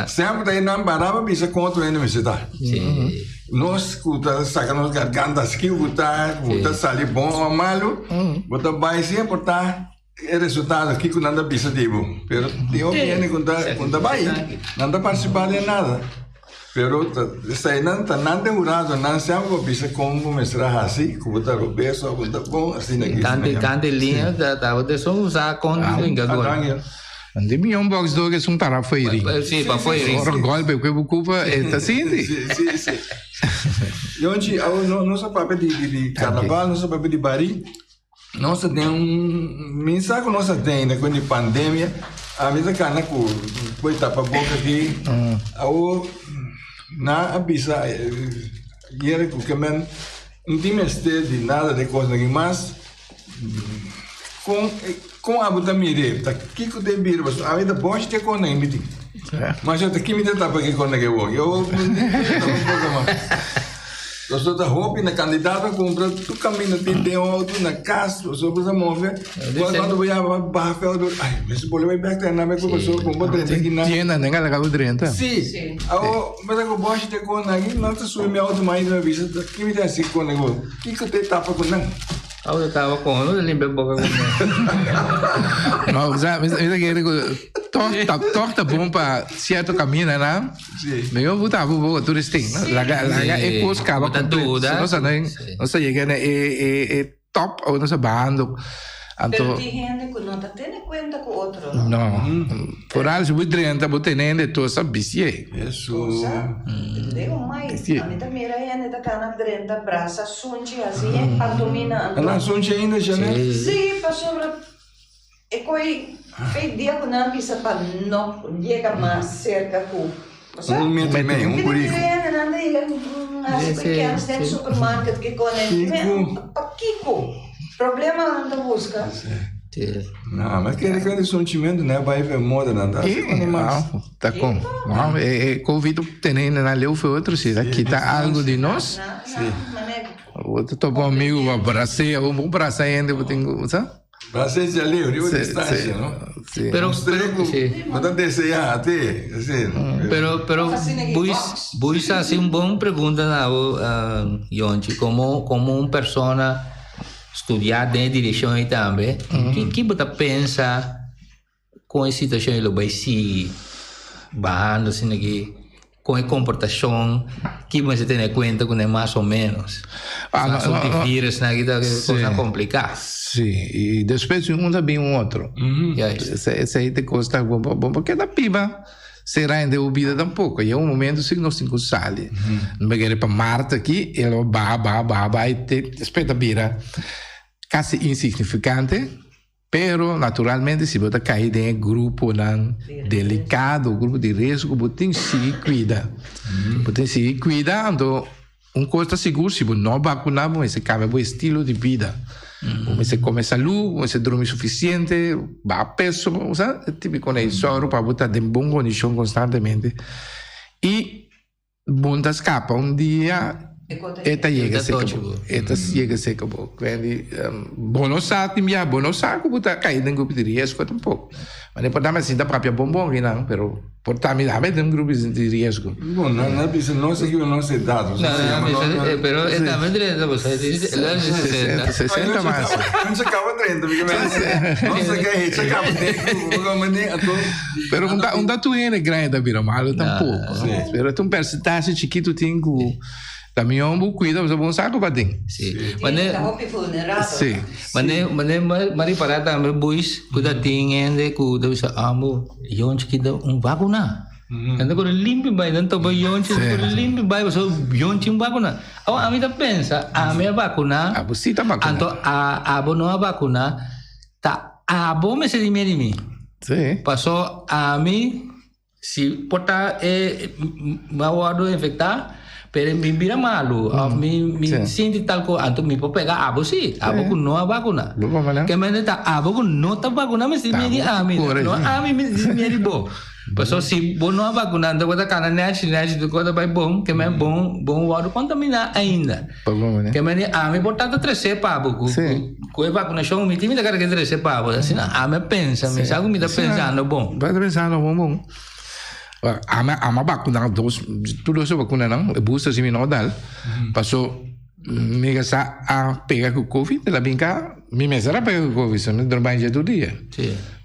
S1: semper ta nan para pa bisa kon otro hende mester ta. Nos ku ta saka nos garganta skiu ku ta ku ta sali bon o malu, bo ta bai sin importá e resultado kiko nan ta bisa di bo. Pero tin hopi hende ku ta ku ta bai, nan ta partisipá den nada. Pero ta esei nan ta nan den hurado, nan semper por bisa kon bo mester a hasi, ku bo ta robes o ku ta bon, asina aki.
S3: Kante kante liña ta tabata esun usa kon di brinca gol.
S2: Di mi un box dog es un para foi ring.
S3: Sí, pa foi ring.
S2: Ora golpe ku bu kupa e ta sinti.
S1: Sí, sí, sí. Yonchi, awo no nos a papia di di di carnaval, nos a papia di bari. Nos a den un mi sa ku nos a den ainda ku di pandemia. A mi ta kana ku ku e tapa boka aki. Awo nan a bisa yere ku ke men no tin mester di nada di e kosnan aki mas. Kon kon abo ta mir'é? Ta kiko ta e bira? Pasobra ami ta bòshi te kon nan mi tin. Masha ta kimi ta tapa ki kon nan ke wòk. Yo ta un poko mas. Pasobra ta hopi na kandidato a kumpra tur kaminda tin den outo, na kas, pasobra bo ta move. Kuando bo yama bo baha fe outo, ai mester bolbe bai bèk ta nan bai ku pasobra kon bo drenta aki nan.
S2: Tienda nan a laga bo drenta.
S1: Si. Awo mi ta ku bòshi te kon nan aki, nan ta subi mi outo mas mi bisa ta kimi ta hasi kon nan ke wòk. Kiko ta e tapa ku nan?
S3: Awo ta taba con no ta limpia boca con
S2: No, o sea, mi ta kere ku toch ta toch ta bon pa cierto camina nan.
S1: Sí.
S2: Mi yo buta abu boca tur esting, no? Laga laga e kos kaba
S3: Bo ta
S2: completo.
S3: duda.
S2: Si nos a nan
S3: Sí.
S2: nos a yega na e e e top o nos a bahando.
S4: Pero
S2: Anto
S4: tin hende ku no ta tene kuenta ku otro, no?
S2: no. Foral si bo drenta bo tene hende tosa bisié.
S1: Eso.
S4: Tosa. Digo, mai,
S2: Sí.
S4: ami ta mira hende ta kana drenta brasa sunchi hasi e pantomina anto.
S1: Nan sunchi ainda, Janet?
S4: Sí, pasobra e koi fe dia ku nan bisa pa no yega mas serka ku
S1: Un metro i mei, un buriku.
S4: Hende nan ta yega hasi ku kèns den supermarket kiko
S1: Kiko.
S4: Pakiko? Problema nan ta buska.
S1: No, ma kere kende sunchimentu no a bai fe moda nan ta hasi ku mas.
S2: Ta kon. Wow, e e covid tene hende nan leu fe otro si ta kita algo di nos.
S1: Si.
S2: Bo ta topa un amigo, bo abras'é, bo bo brasa hende, bo tin ku, sa?
S1: Brasa e djaleu, riba distancia, no?
S2: Si.
S3: Pero,
S1: Nos
S3: pero,
S1: ku
S3: si.
S1: bo ta deseá te, así.
S3: Pero, pero, Buis, Buis hasi un bon pregunta na bo, Yonchi, como, como un persona studiá den e direccion ei tambe, ki, ki bo ta pensa Kon e situashon ei lo bai sigui bahando asina ki kon e komportashon ki bo mester tene kuenta kuné mas o ménos?
S2: Ah, no,
S3: Asuntu
S2: no, no.
S3: di virusnan aki ta kosnan kompliká.
S2: Sí, i despues un ta bin un otro.
S3: Juist.
S2: Esei ta kos ta bo bo keda biba sera hende bo bida tampoko. Yega un momento si nos tin ku sali. No bo kere pa Marte aki e lo baha baha baha baha i te despues ta bira kasi insignifikante. Pero, naturalmente, si bo ta kai den e gruponan delikado, grupo di riesgo, bo tin sigui kuida. Bo tin sigui kuida, anto un kos ta sigur, si bo no bakuná, bo mester kambia bo estilo di bida. Bo mester kome salú, bo mester drumi sufisiente, baha peso, osea, e típiko nei sòru pa bo ta den bon kondishon konstantemente. I Bon ta scapa un dia e ta yega seca bo. E ta yega seca bo. Quendi bo no sa tin bia bo no sa cu bo ta cay den grupo di riesgo tampoco. Ma por ta mi a sinta papia bon bon kinan pero por ta mi tambe den grupo di riesgo.
S1: Bon nan a bisa nos aki nos edad.
S3: No, no, no, pero e tambe drenta bo sa
S2: sesenta. Sesenta mas.
S1: Nos a caba drenta nos a cay hecha caba drenta.
S2: Pero un ta tur hende grandi ta bira malo tampoco.
S1: Sí.
S2: Pero ta un percentahe chikitu tin ku ta mihó bo kuida pasobra bo no sa ku pa tin.
S3: Sí.
S4: Tin
S3: Mane,
S4: ta hopi vulnerabel.
S2: Sí.
S3: mane, mane m'a ripará tambe boys ku ta tin hende ku ta bisa amo yonchi ki ta un vakuna. Nan ta kore limpi bai, nan topa yonchi, nan ta kore limpi bai pasobra yonchi un vakuna. Awor ami ta pensa, ami a vakuná,
S2: Abo sí ta vakuná.
S3: anto abo no a vakuná, Ta abo mester di miedu di mi.
S2: Sí.
S3: Paso ami si por ta e mi a wordo infecta pero mi bira malu of mi mi sinti tal cosa anto mi por pega abo si abo cu no a vacuna. Ke mende ta abo cu no ta vacuna mester di miedu di ami no ami mester di miedu di bo. Paso si bo no a vacuna anto bo ta cana nechi nechi tur cosa ta bay bon ke men bon bon wordo contamina ainda. Ke men di ami por ta ta trece pa bo cu cu e vacunacion mi tin mi ta kere trece pa bo asina ami a pensa mi sa cu mi ta pensando bon.
S2: Bo ta pensando bon bon. Ami ami a vacuna dos tur dos vacuna nan e booster si mi no dal paso mi a sa a pega cu covid el a binca mi mester a pega cu covid so mi drumba dje tur dia.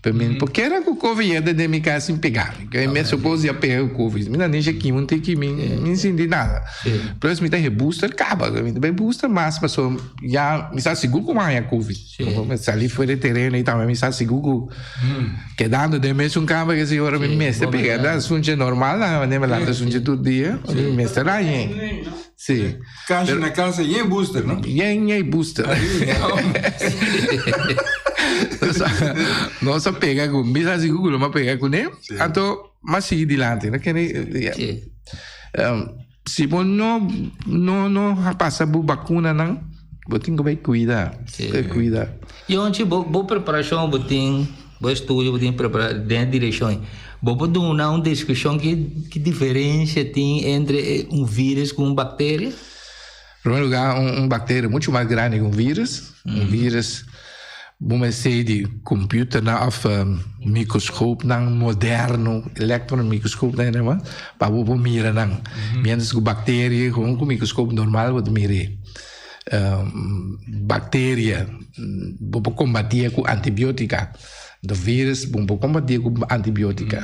S2: Pero mi por kere cu covid yega den mi cas sin pega mi. Ke mi suppose di a pega cu covid. Mi ta nisha kima un tiki mi mi sinti nada. Plus mi ta he booster caba. Mi ta bay booster mas paso ya mi sa sigur cu mi a haña covid. Mi sali fuera di tereno y tambe mi sa sigur cu kedando den mesun kamer ke señora mi mester pega. Ta sunche normal nan manera mi lanta sunche tur dia mi mester haña. Sí.
S1: Cashi na casa yen booster, no?
S2: Yen yen booster. Nos a pega cu, mi sa sigur cu lo a pega cune, anto m'a sigui dilanti. No kende,
S3: Sí.
S2: si bo no, no, no a pasa bo vacunanan, bo tin cu bay cuida,
S3: Sí.
S2: bay cuida.
S3: Yonchi, bo, bo preparacion bo tin, bo estudio bo tin prepara den e direccion. Bo por duna un descripcion ki ki diferencia tin entre un virus cu un bacteria?
S2: Primer lugar, un, un bacteria mucho mas grandi cu un virus. Un virus, bo mester di computernan of microscoopnan moderno, electron microscoopnan en demás, pa bo por mira nan. Mientras cu bacteria, gewoon cu microscoop normal bo ta mir'é. Bacteria, bo por combati'é cu antibiotica. De virus, bo por combati cu antibiotica.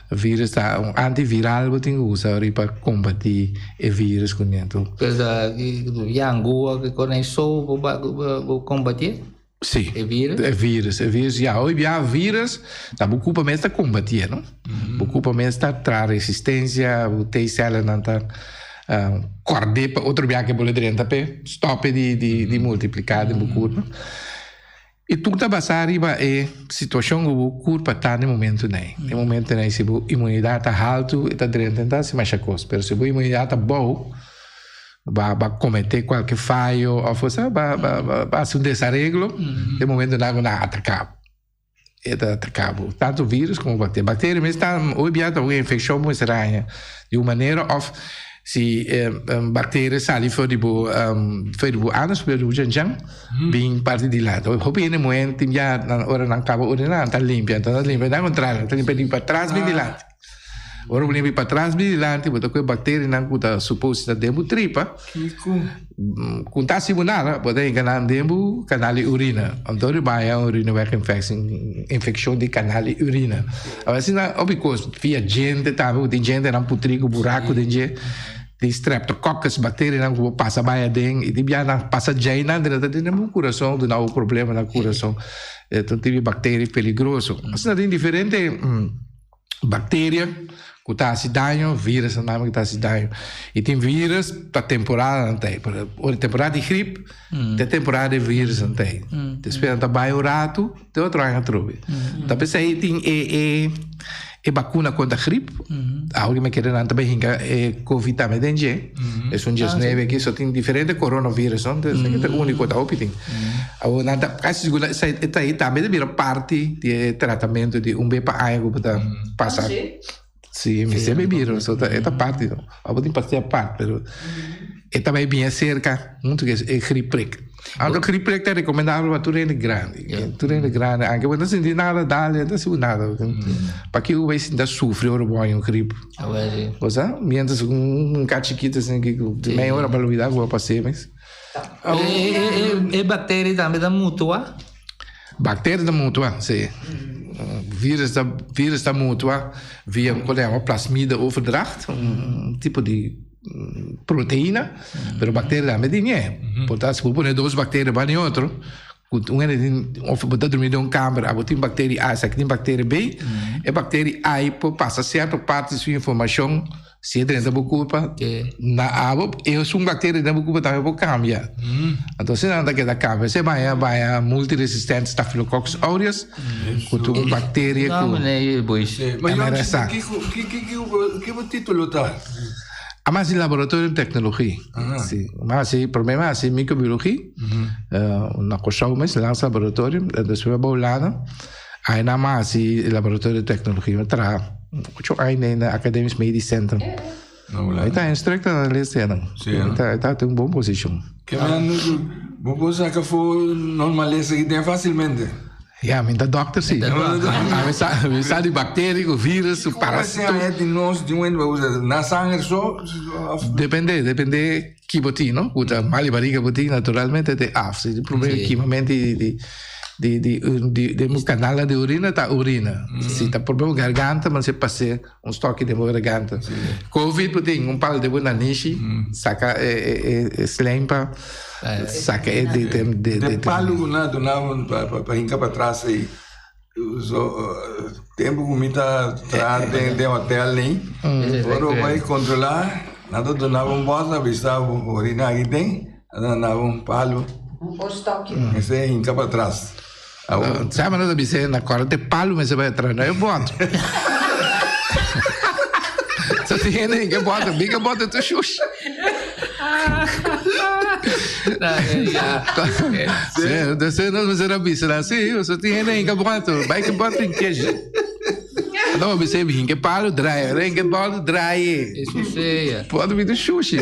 S2: Virus ta un antiviral bo tin cu usa ori pa combati e virus cu dentro.
S3: Pues da yangua cu con e so bo bo combati?
S2: Si.
S3: E virus?
S2: E virus, e virus ya. Hoy bia virus ta bo cupa mes ta combati, no? Bo cupa mes ta traha resistencia, bo T-celnan ta corde pa otro bia ke bo lo drenta p'e stop di multiplica den bo curpa. I tur ta basá riba e situashon ku bo kurpa ta na e momentu nei. Na e momentu nei si bo imunidat ta haltu e ta drenta e ta hasi masha kos, pero si bo imunidat ta bou ba ba kometé kualke fayo òf osea ba ba ba hasi un desareglo e momentu nan ku nan a ataká bo. E ta ataká bo, tantu vírus komo bakteria. Bakteria mes ta hopi bia ta un infekshon ku mester haña di un manera òf. Si bacteria sali for di bo for di bo anus for di bo djan bin parti dilanti. Hopi hende muhé tin bia nan ora nan kaba urina nan ta limpia, nan ta limpia nan kontrario nan ta limpia di patras bin dilanti. Ora bo limpia di patras bin dilanti bo ta kohe bacterianan ku ta supos ta den bo tripa ku ta hasi bo nada bo ta hinka nan den bo kanal di urina. Anto riba haya un urineweginfectie infeccion di kanal di urina. Awor asina hopi kos via djente tambe bo tin djentenan putri ku buraku den dje tin streptococcus bakterianan ku bo pasa bai aden i tin bia nan pasa djeinan den ta tene bo kurason duna bo problema na kurason e ta un tipo di bakteria peligroso asina tin diferente Bacteria cu ta haci daño, virusnan tambe cu ta haci daño. Y tin virus pa temporadanan ta ei. Por ora temporada di grip, ta temporada di virusnan ta ei. Despues nan ta bai un ratu, te otro aña atrobe. Ta p'esei tin e e e bacuna contra grip. Awor cu mi kere nan ta bai hinca e covid tambe den dje. Esun diesnuebe aki, so tin diferente coronavirus, no? Esaki ta unico, ta hopi tin. Awor nan ta casi sigur esei e ta ei tambe ta bira parti di e tratamento di un be pa aña cu bo ta pasa. Si, mi siempre bira, so ta e ta parti no. Abo tin pastia apart, pero e ta bay bien cerca hunto cu e griepprik. Anto griepprik ta recomendabel pa tur hende grandi. Tur hende grandi, aunke bo no sinti nada, dale, no ta sigur nada. Paki bo bay sinta sufri ora bo haña un griep? Bo sa? Mientras un ka chikito asina ki media ora pa lubida cu bo a pas'e mes.
S3: E bacteria tambe ta mutua?
S2: Bacteria ta mutua, si. Virus ta, virus ta mutua via un cosa yama plasmide overdracht, un tipo di proteina, pero bacteria tambe tin e. Por tanto, si bo pone dos bacteria banda di otro, ku un hende tin, of bo ta drumi den un kamber, abo tin bacteria A, esaki tin bacteria B, e bacteria A por pasa sierto parti di su informashon Si e drenta bo kurpa, na abo, esun bakteria den bo kurpa tambe por kambia. Anto asina nan ta keda kambia. Se baña baña multiresistente Staphylococcus aureus, ku ta un bakteria ku MRSA.
S1: Ki bo titulo ta?
S2: Ami hasi laboratorio di teknologi. Si, mi hasi, prome mi hasi microbiologi, na Kòrsou mes, Lans Laboratorio, despues mi a bai Hulanda. Aina mi a hasi laboratorio di teknologia. Mi a traha ocho aña den Academisch Medisch Centrum. Mi ta instructor analista ya nan. Mi ta tin un bon posishon.
S1: Ke men bo por saka for nos malesa aki den fasilmente?
S2: Ya, mi ta dokter si. Mi sa mi sa di bakteria ku virus ku parasito.
S1: Kiko di nos di un hende bo usa na sanger so?
S2: Depende, depende ki bo tin no. Ku ta mal di bariga bo tin naturalmente te af. Si tin problema di kimamento di di di di di un canal di urina ta urina. Si ta problema garganta men se pase un stokje den bo garganta. Covid bo tin un palo den bo nanishi saka e e e slijm pa saka e di di di
S1: De palo ku nan a duna pa pa hinka patras ei so tempu ku mi ta traha den den hotel nei ora bo bai kontrola nan ta duna bo un bòs nan bisa bo orina aki den. A duna un palu.
S4: Un postokje.
S1: Mester hinka pa tras.
S2: Sa mano ta bisa na kòrda te palu mester bai atras, no e bòt. Sa tin hende hinka e bòt, bika bòt e tur shushi. Sí, nos mester a bisa nan, sí, pasobra tin hende hinka bòt, bai ku bòt hinka. No, mi se hinke palo draai, hinke palo draai.
S3: Eso sea.
S2: Pode me do xuxi.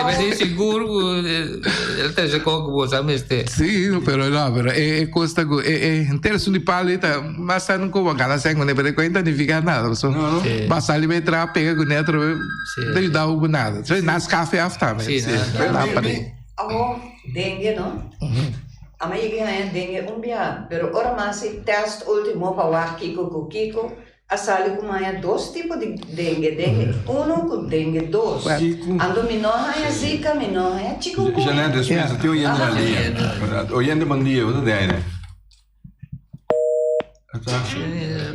S3: Mas é seguro el ta se kok bo sa meste.
S2: Sí, pero no, pero e e costa ku e e entero su di palo ita mas sa nunca bo gana sen kuné, pero e cuenta significa nada. So,
S1: No, no.
S3: Sí.
S2: ba sali be tra pega kuné otro be,
S3: Sí.
S2: no ayuda ku nada. So, nas kafe af tambe.
S3: Sí,
S2: Sí,
S3: na-
S2: na
S1: Mi-
S2: pa
S1: mi-
S2: di.
S4: Awo dengue no? Ama yega haña dengue un biaha, pero ora mi hasi tèst último pa wak kiko ku kiko, a sali ku mi haña dos tipo di dengue, dengue uno ku dengue dos. Anto mi no haña zika, mi no haña chikungunya.
S1: Jeanette, despensa, tin oyente na liña. Oyente, bon dia, bo ta den aire?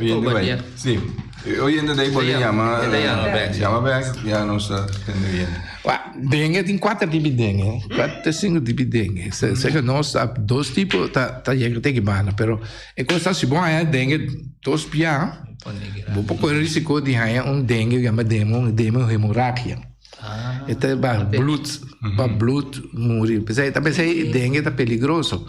S1: Oyente bai. Sí. Oyente de ahí bolbe llama. Llama back, ya nos ta tende bien.
S2: Wa, dengue tin cuater tipo di dengue. Cuater, cinco tipo di dengue. Se, se que nos a dos tipo ta, ta yega te kibana, pero e cosa si bo haña dengue dos pia, bo por corre risico di haña un dengue llama demo, demo hemorragia. E ta ba bloed, ba bloed muri. P'esei, ta p'esei dengue ta peligroso.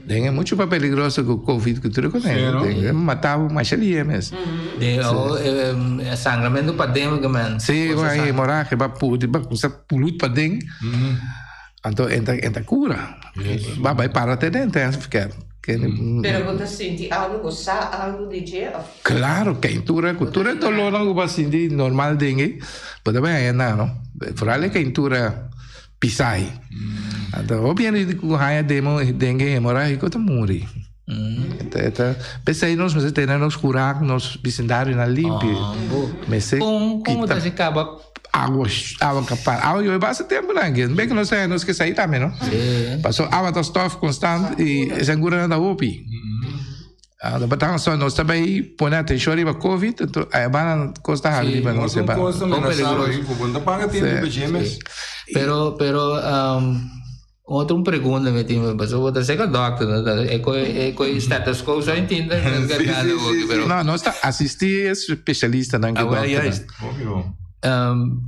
S2: Dengue mucho más peligroso ku COVID ku tur kos.
S1: Sí, no?
S2: Dengue matabo masha lihe mes.
S3: De, o, eh, sangramento paden que men.
S2: Sí,
S3: Cosa
S2: vai
S3: sang-
S2: hemorragia, ba pudi, ba kusa pulut paden. Anto entra entra cura. Ba bai para te den intensive care. Ken-
S4: Pero bo ta sinti algo, bo sa algo di dje of?
S2: Claro, keintura, cultura dolor no ku sinti normal dengue, pero también hay nada, no? Vooral keintura pisai. Anto hopi hende ku haña demo dengue hemorrágico ta muri. Eta eta p'esei nos mester tene nos kurak, nos bisindarionan limpi. Mester
S3: Kon kon
S2: kita
S3: ta si kaba?
S2: Awa awa kapar. Awa yobe basta tempu nan ke. Bek nos ta nos ke sai tambe no. Paso awa ta stof konstant i sanguranan ta hopi. Ah, no batan so nos ta bay pone atencion riba COVID, entonces ay bana cos ta hari riba nos
S1: Un
S2: ba.
S1: cos ta menasado
S3: peligroso.
S1: ahí, ku bo no ta paga tiempo pa dje mes.
S3: Pero, pero, um, otro un pregunta mi tin, paso bo ta seca doctor, no? Ta- E coi, e coi stethoscope so intinda,
S1: Sí, sí, sí,
S3: pero,
S2: No, nos ta asisti especialista nan ke
S3: Ah, wel,
S2: dokter.
S3: juist.
S1: Hopi bon.
S3: Um,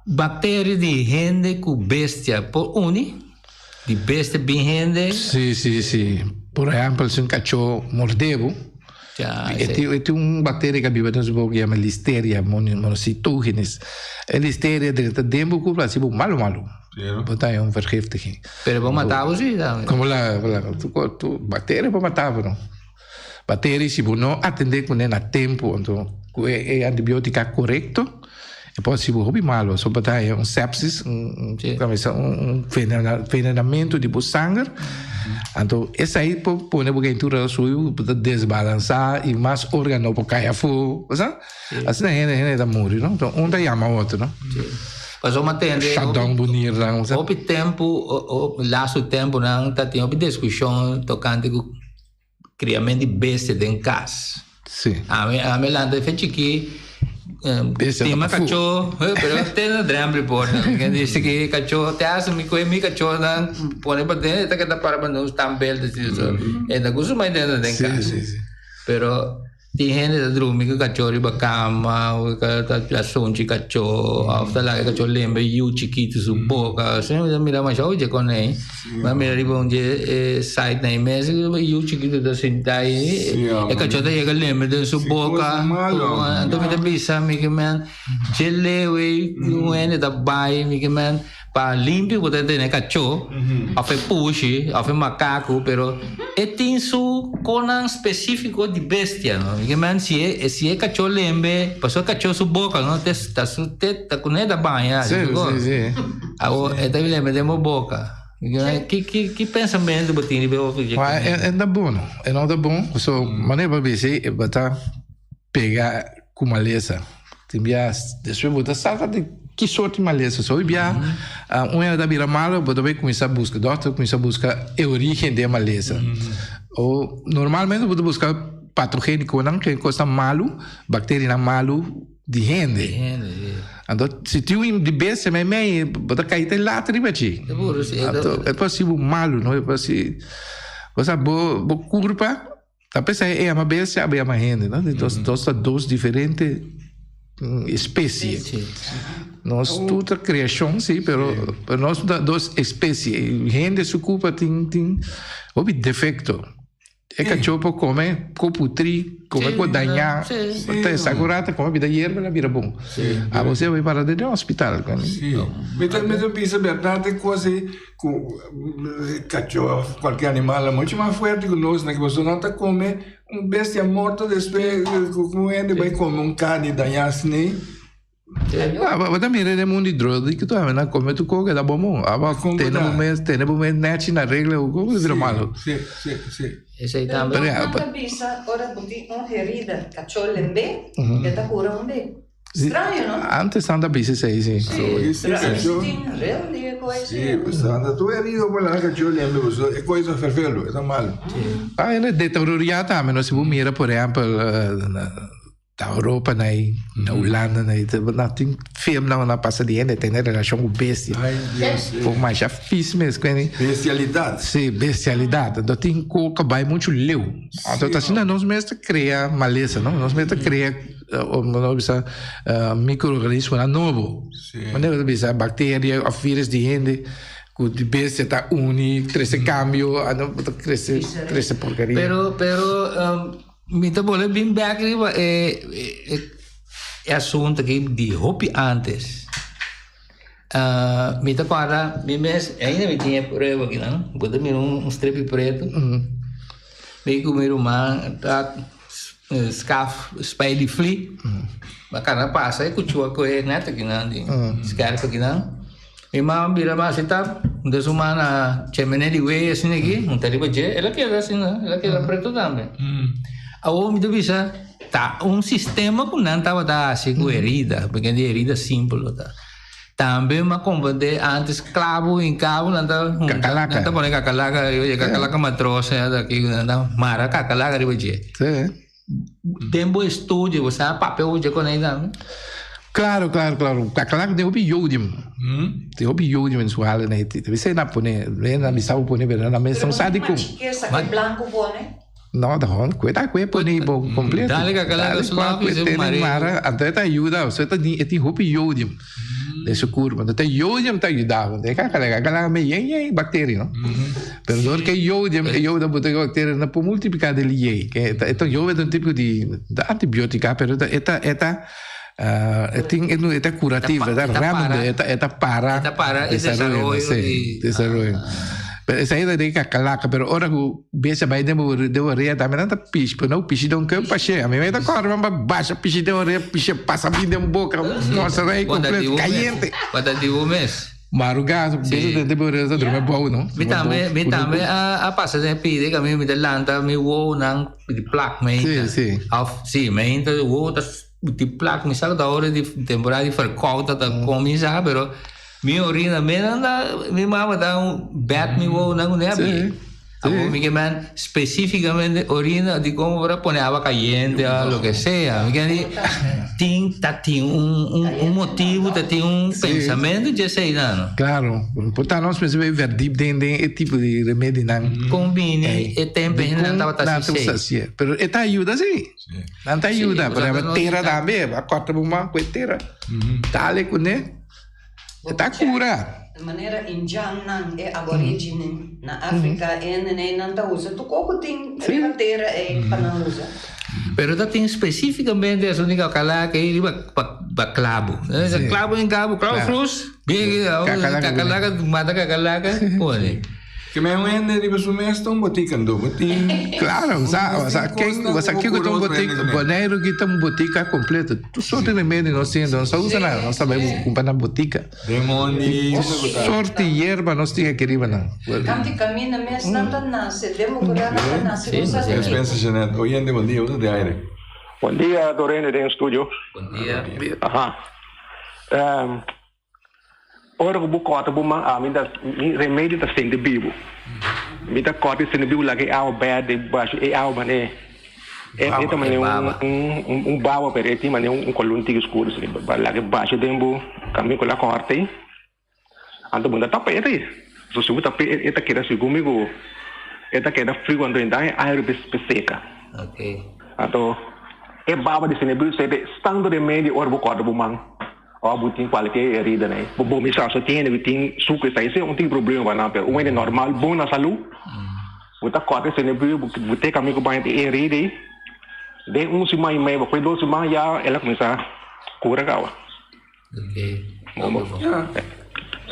S3: bacteria di hende ku bestia por uni? Di bestia bin hende?
S2: Sí, sí, sí. Por ehempel, si un cachó morde bo,
S3: Ja,
S2: e tin, e tin un bacteria que biba den su boca, yama Listeria monocytogenes. E Listeria drenta den bo cuerpo, haci bo malo malo.
S1: Sí, no?
S2: Bo ta un vergiftiging.
S3: Pero bo mata bo sí tambe.
S2: Como la, la tu, tu bacteria por mata bo, no? Bacteria, si bo no atende cune na tempo, anto cu e, e antibiotica correcto, e por haci bo hopi malo. So bo ta haya un sepsis, un, un,
S3: Sí.
S2: un, un venenamento di bo sanger. Anto esai por pone bo keintura subi, bo ta desbalansa y mas organo por cay afo, bo sa? Asina hende, hende ta muri, no? Enton un ta yama otro, no?
S3: Sí. Pasobra mantende
S2: Shutdown bo nirnan, bo sa?
S3: Hopi tempo, laatste temponan ta tin hopi discusion tocante cu Criamento di bestia den cas.
S2: Sí.
S3: Ami, ami lanta fe chiki,
S2: Bestia
S3: tin
S2: ta
S3: ma
S2: pafu.
S3: cachó, pero te na drempel por. Dice que cachó, te hace mi coe mi cachó nan pone pa den, ta keda para pa un stambel, dice so. E ta gusto mai den den
S2: Sí,
S3: cas.
S2: sí, sí.
S3: Pero Tin hende ta drumi ku kachó riba kama, ku ta sunchi kachó, òf ta laga e kachó lembe yu chikitu su boka. Asina mi ta mira masha oye kon ei. Mi a mira riba un dje e site na e mes, yu chikitu ta sinta ei, e kachó ta yega lembe den su boka. Anto mi ta bisa mi ke men, dje leu ei un hende ta bai mi ke men. Pa limpio bo ta tene kachó of e pushi of e makaku pero e tin su konan spesifiko di bestia no mi ke men si e si e kachó lembe pasobra e kachó su boka no te ta su te ta kuné ta baña
S2: Sí, sí, sí.
S3: awo e ta lembe den bo boka mi ke men ki ki ki pensamentu bo tin riba e
S2: Ma e e ta bon e no ta bon so manera bo bisa e bo ta pega ku malesa. Tin bia despues bo ta sa di ki sorti malesa. So hopi bia un hende ta bira malo bo ta bay cuminsa busca dokter cuminsa busca e origen di e malesa. O normalmente bo ta busca patogeniconan ke cosnan malu bacterianan malu di hende. Anto si tin un di bestia meimei bo ta cay te laat riba dje. Anto e por haci bo malu no e por haci osea bo bo curpa. Ta p'esei e yama bestia, abo yama hende, no? Dos, dos ta dos diferente especie. Nos tur ta creacion, si, pero, pero nos ta dos especie. Hende su culpa tin, tin hopi defecto. E cachó por come ko putri, come ko dañá. Ta esagurá ta come bida yerba la bira bon. Abo si a bai para den hospital.
S1: Sí. Mi ta, mi ta bisa berdad e cos ei Ku kachó òf kualke animal a muchu mas fuerte ku nos, na ke pasobra nan ta kome un bestia morto despues ku un hende bai kome un karni dañá asina.
S2: Bo ta mira den mundu di drogadikto tambe nan kome tur koke ta bon bon. Aba tene bo mes tene bo mes nechi na regla ku koke ta bira malo.
S1: Si, si, si.
S3: Esei tambe.
S4: Pero nan ta bisa ora bo tin un herida kachó lembe e ta kura un be. Straño, no?
S2: Antes nan ta bisa esei, si.
S4: Sí, pero a mi tin real di e koe
S1: Sí, pues anda tur herido por la cachó lembe, pues e koe ta fervelo, e ta malo.
S2: Ah, en e deteriorá tambe, no? Si bo mira, por ehempel, na Europa na ei, na Hulanda na ei, nan tin film nan nan pasa di hende tene relashon ku bestia.
S1: Ai, Dios, sí.
S2: Por masha fis mes, kende.
S1: Bestialidad.
S2: Sí, bestialidad. Anto tin ko ku bai muchu leu. Anto ta asina nos mes ta krea malesa, no? Nos mes ta krea nos bisa microorganismonan nobo. Manera bo ta bisa bacteria of virus di hende. Ku di bestia ta uni, trese kambio, ano bo ta krese, trese porkeria.
S3: Pero, pero mi ta bolbe bin bek riba e, e, e asunto aki di hopi antes. Mi ta kòrda mi mes, ainda mi tin e prueba aki nan, bo ta mira un strepi pretu. Mi ku mi ruman ta skaf spij di fli. Ma kana pasa e kuchua kohe net akinan di skerp akinan. Mi mama bira mas e ta de su man a chemene di wei asina aki, un ta riba dje, el a keda asina, el a keda preto tambe. Awor mi ta bisa ta un sistema ku nan tabata hasi ku herida, porque di herida simpel lo ta. Tambe m'a comprende antes clavo y cabo nan ta hunta,
S2: Kakalaka.
S3: nan ta pone kakalaka riba dje, kakalaka matros ya ta aki, nan ta mara kakalaka riba dje.
S2: Sí.
S3: Den bo estudio bo sa papia over dje konei tambe?
S2: Claro, claro, claro. Kakalaka tin hopi jodium. Tin hopi jodium en su halen ei. Te bisa nan pone, nan bisa bo pone, pero nan mes no sa dikon.
S4: Pero bo tin machikesa ke blanco pone?
S2: No, ta hon, kue ta kue pone bo completo.
S3: Dale kakalaka
S2: Dale
S3: su
S2: kwa
S3: lapi
S2: kue
S3: se
S2: tene
S3: mare.
S2: mara, anto e ta yuda, so e ta e tin hopi jodium den su kurpa. Anto e jodium ta yuda bo. E kakalaka, kakalaka me yen yen bacteria, no? Pero dor ke jodium, e joda bo ta e bacteria no por multiplica den liye. Ke e ta jodium ta un tipo di antibiotica, pero e ta e ta e tin e ta curativo, e ta remedy, e ta e ta para
S3: E ta para e
S2: desaroyo,
S3: desaroyo
S2: si,
S3: di
S2: desaroyo. Pero esei ta den kakalaka, pero ora ku bestia bai den bo den orea tambe nan ta pishi, pero no pishi den un keu pashe. Ami me ta kòrda man pa basha pishi den orea, pishi pasa bin den boka, nosa rei
S3: Bo ta
S2: kompleto,
S3: di bo mes.
S2: kayente.
S3: Bo ta di bo mes.
S2: Marugá,
S3: Sí.
S2: bestia den orea ta drumi abou, no?
S3: Mi tambe, mi tambe a a pasa den pidi ku ami mi ta lanta mi wowonan di plak meinta.
S2: Sí, sí.
S3: Òf sí, meinta wowo ta di plak mi sa ku ta ora di temporada di verkoud ta kuminsá, pero Mi orina mi nan ta mi mama ta un bèt mi wowonan ku nebi.
S2: Sí,
S3: Awor
S2: sí.
S3: mi ke men spesífikamente orina di komo por a pone awa kayente o loke sea. Mi ke di tin ta tin un un un motibu ta tin un
S2: Sí.
S3: pensamentu dje eseinan no.
S2: Claro, por ta nos mester bay verdiep den den e tipo di remedinan.
S3: Kon bini
S2: Ey,
S3: e tempu
S2: di
S3: hendenan
S2: kon
S3: tabata
S2: nan
S3: hasi
S2: ta usa
S3: esei.
S2: hasié. Pero e ta ayuda sí. Nan ta
S3: Sí,
S2: ayuda, por
S3: pasobra
S2: ejemplo
S3: nos
S2: tera
S3: ta
S2: tambe, a kòrta bo man ku e tera. Dale kuné. E ta cura.
S4: De manera indiannan, e aboriginen na Afrika e nenei nan ta usa tur koko tin riba tera ei pa nan usa.
S3: Pero ta tin specificamente esun di kakalaka ei riba pa clabo. Clabo en cabo, clabo frus, bien kakalaka mata kakalaka pone.
S1: Ke men un hende riba su mes ta un botica ando bo tin.
S2: Claro, o sa, o sa ke, o sa kiko ta un botica, Boneiru ki ta un botica completo. Tur sorti remedi nos tin, nos ta usa nan, nos ta bai cumpra na botica.
S1: Demoni,
S2: Tur sorti yerba nos tin aki riba nan.
S4: Kanti caminda mes nan ta nace, den bo cura nan ta nace, bo sa di kiko.
S1: Spencer Jeanette, oyente bon dia, bo ta di aire.
S6: Bon dia Dorene den studio.
S3: Bon dia.
S6: Aha. Ora ku bo kòrta bo man ami ta mi remedi ta sinti bibu. Mi ta kòrta i sinti bibu laga e awa bèrdè bashu e awa manera e e ta manera un un bawa pero e tin manera un koló un tiki skur si bo laga e basha den bo kaminda ku el a kòrta ei anto bo no ta tapa e ta ei so si bo tapa e e ta keda segun mi ku e ta keda friu anto e airu ta seka. Anto e bawa di sinti bibu ta stando remedi ora bo kòrta bo man. Ora bo tin kualke herida nei, bo bo misa so tin hende ku tin suku esei esei un tin problema pa nan pero un hende normal bon na salu bo ta kòrta esei na bui bo teka amigu baña di e herida ei den un siman i mei bo kue dos siman ya el a kuminsá kura kaba.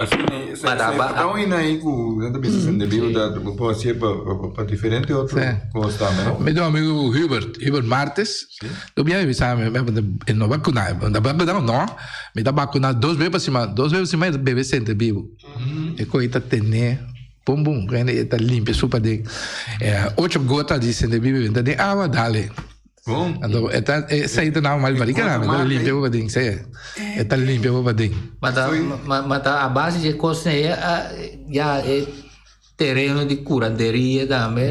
S1: Asina e ta un hende ahí ku nan ta bisa sende biu ta bo por hasié pa diferente otro kos tambe no?
S2: Mi tin un amigu Hubert, Hubert Martes. Lo bia bisa mi, e no bakuna, e ta bakuna o no? Mi ta bakuna dos bes pa siman, dos bes pa siman e ta bebe sente bibu. E koe ta tene bum bum, e ta limpia su paden. Ocho gota di sente bibu ta den awa, dale. Anto e ta esei ta nan mal marica nan, e ta limpia bo paden, si, e ta limpia bo paden.
S3: Ma ta, ma ta a base di e kosnan ei ya e tereno di curanderia tambe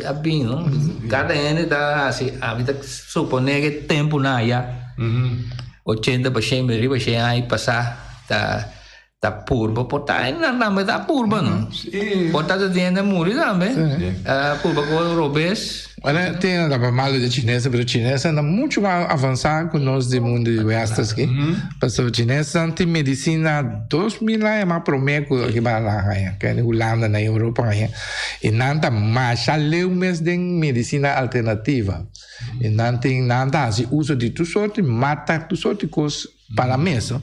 S3: a bin no. Cada hende ta haci, ami ta supone ke temponan aya, 80 pa shen, riba shen aña pasa ta. Ta purba por ta nan tambe ta purba no.
S1: Sí.
S3: Por ta tin hende muri tambe. Purba ku robes.
S2: Bueno, tin ta malo di chinese, pero chinese ta mucho mas avansa ku nos di mundo di westers aki. Pasobra chinesenan tin medisina 2000 aña mas prome ku aki ba nan haña, ke na Hulanda, na Europa haña. I nan ta masha leu mes den medisina alternativa. I nan tin, nan ta hasi uso di tur sorti mata, tur sorti kos. Pa la mesa.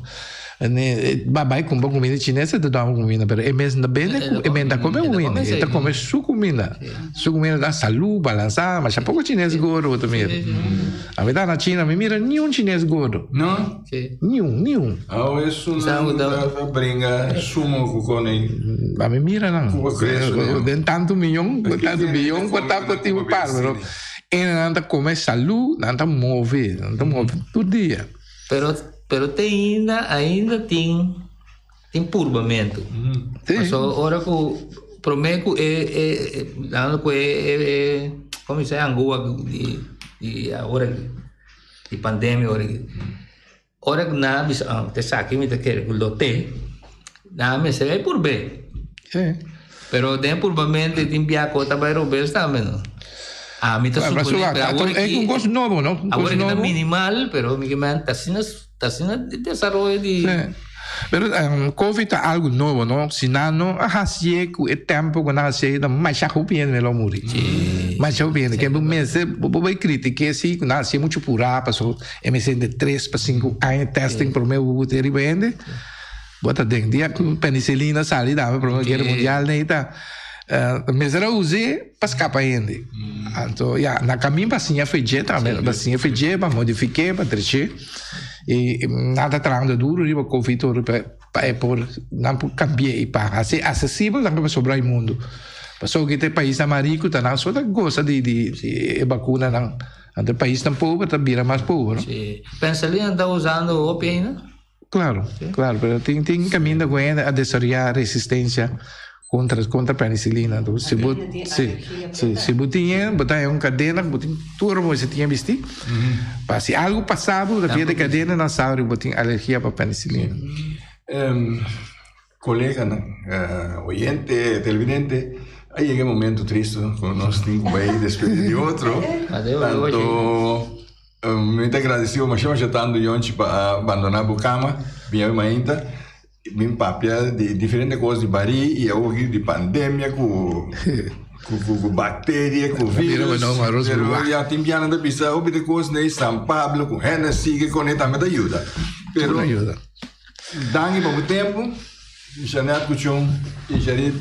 S2: Ba bai kumpra kumida chines e ta dòrmi kumida pero e mes no bende e mes ta kome kumida e ta kome su kumida su kumida ta salu balansá masha poko chines gordo bo ta mira ami ta na china mi mira niun chines gordo
S1: no
S2: niun niun
S1: awe esun ta bringa sumo ku kone
S2: ami mira nan den tantu miyon tantu biyon ku ta tin un par pero nan ta kome salu nan ta move nan ta move tur dia.
S3: Pero pero te ainda ainda tin tin purbamentu.
S2: Sí.
S3: Paso ora ku promé ku e e dando ku e e e komo dice angua di di awor aki di pandemia awor aki. Ora ku nan a bisa ah esaki mi ta kere ku lo te nan a mester a purb'é.
S2: Sí.
S3: Pero den purbamentu tin bia ku ta bai robes tambe no. Ami ta supone pero awor
S2: aki un kos nobo no.
S3: Awor aki ta minimal pero mi ke men ta asina ta asina desaroyo di.
S2: Sí. Pero covid ta algo nobo no. Si nan no a hasié ku e tempo ku nan a hasié ta masha hopi hende lo muri. Masha hopi hende. Ke bo mester bo bai kritiké si ku nan a hasié muchu purá paso e mester hende tres pa sinku aña testing promé bo te riba hende. Bo ta den dia ku penicilina sali tambe prome guera mundial nei ta mester a us'é pa skapa hende. Anto ya na kamin pa siña fedjé tambe pa siña fedjé pa modifik'é pa trech'é i nan ta trahando duro riba covid tur pa e por nan por kambi'é i pa hasié asesibel tambe pa sobra e mundu. Pasobra ku e paisnan mas riku ta nan so ta gosa di e bakunanan anto e paisnan pober ta bira mas pober.
S3: Penicilina ta usando hopi ainda?
S2: Claro, claro, pero tin tin caminda cu hende a desaroya resistencia contra contra penicilina. Entonces, si bo si si si bo tin e, bo ta haña un cadena cu bo tin tur bo mester tin e bisti. Pa si algo pasa bo, ta pierde cadena nan sabi bo tin alergia pa penicilina.
S1: Coleganan, oyente, televidente, a yega e momento tristo cu nos tin cu bay despedi di otro. Tanto mi ta agradecido masha masha tanto Yonchi pa a bandona bo cama bin awe mainta bin papia di diferente cos di bari y awor di pandemia cu cu bacteria cu virus. Pero ya tin bianan ta bisa hopi di cos nei San Pablo cu Hennessy ke con e tambe ta yuda. Pero Danki pa bo tempu, Jeanette Cuchon y Jarit.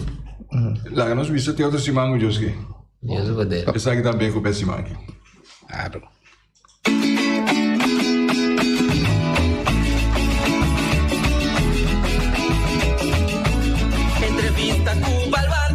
S1: Laga nos bisa te otro siman cu Dios ke.
S3: Dios su poder.
S1: Esaki ta be cu be siman aki.
S2: Claro.
S7: Entrevista cu Baluarte.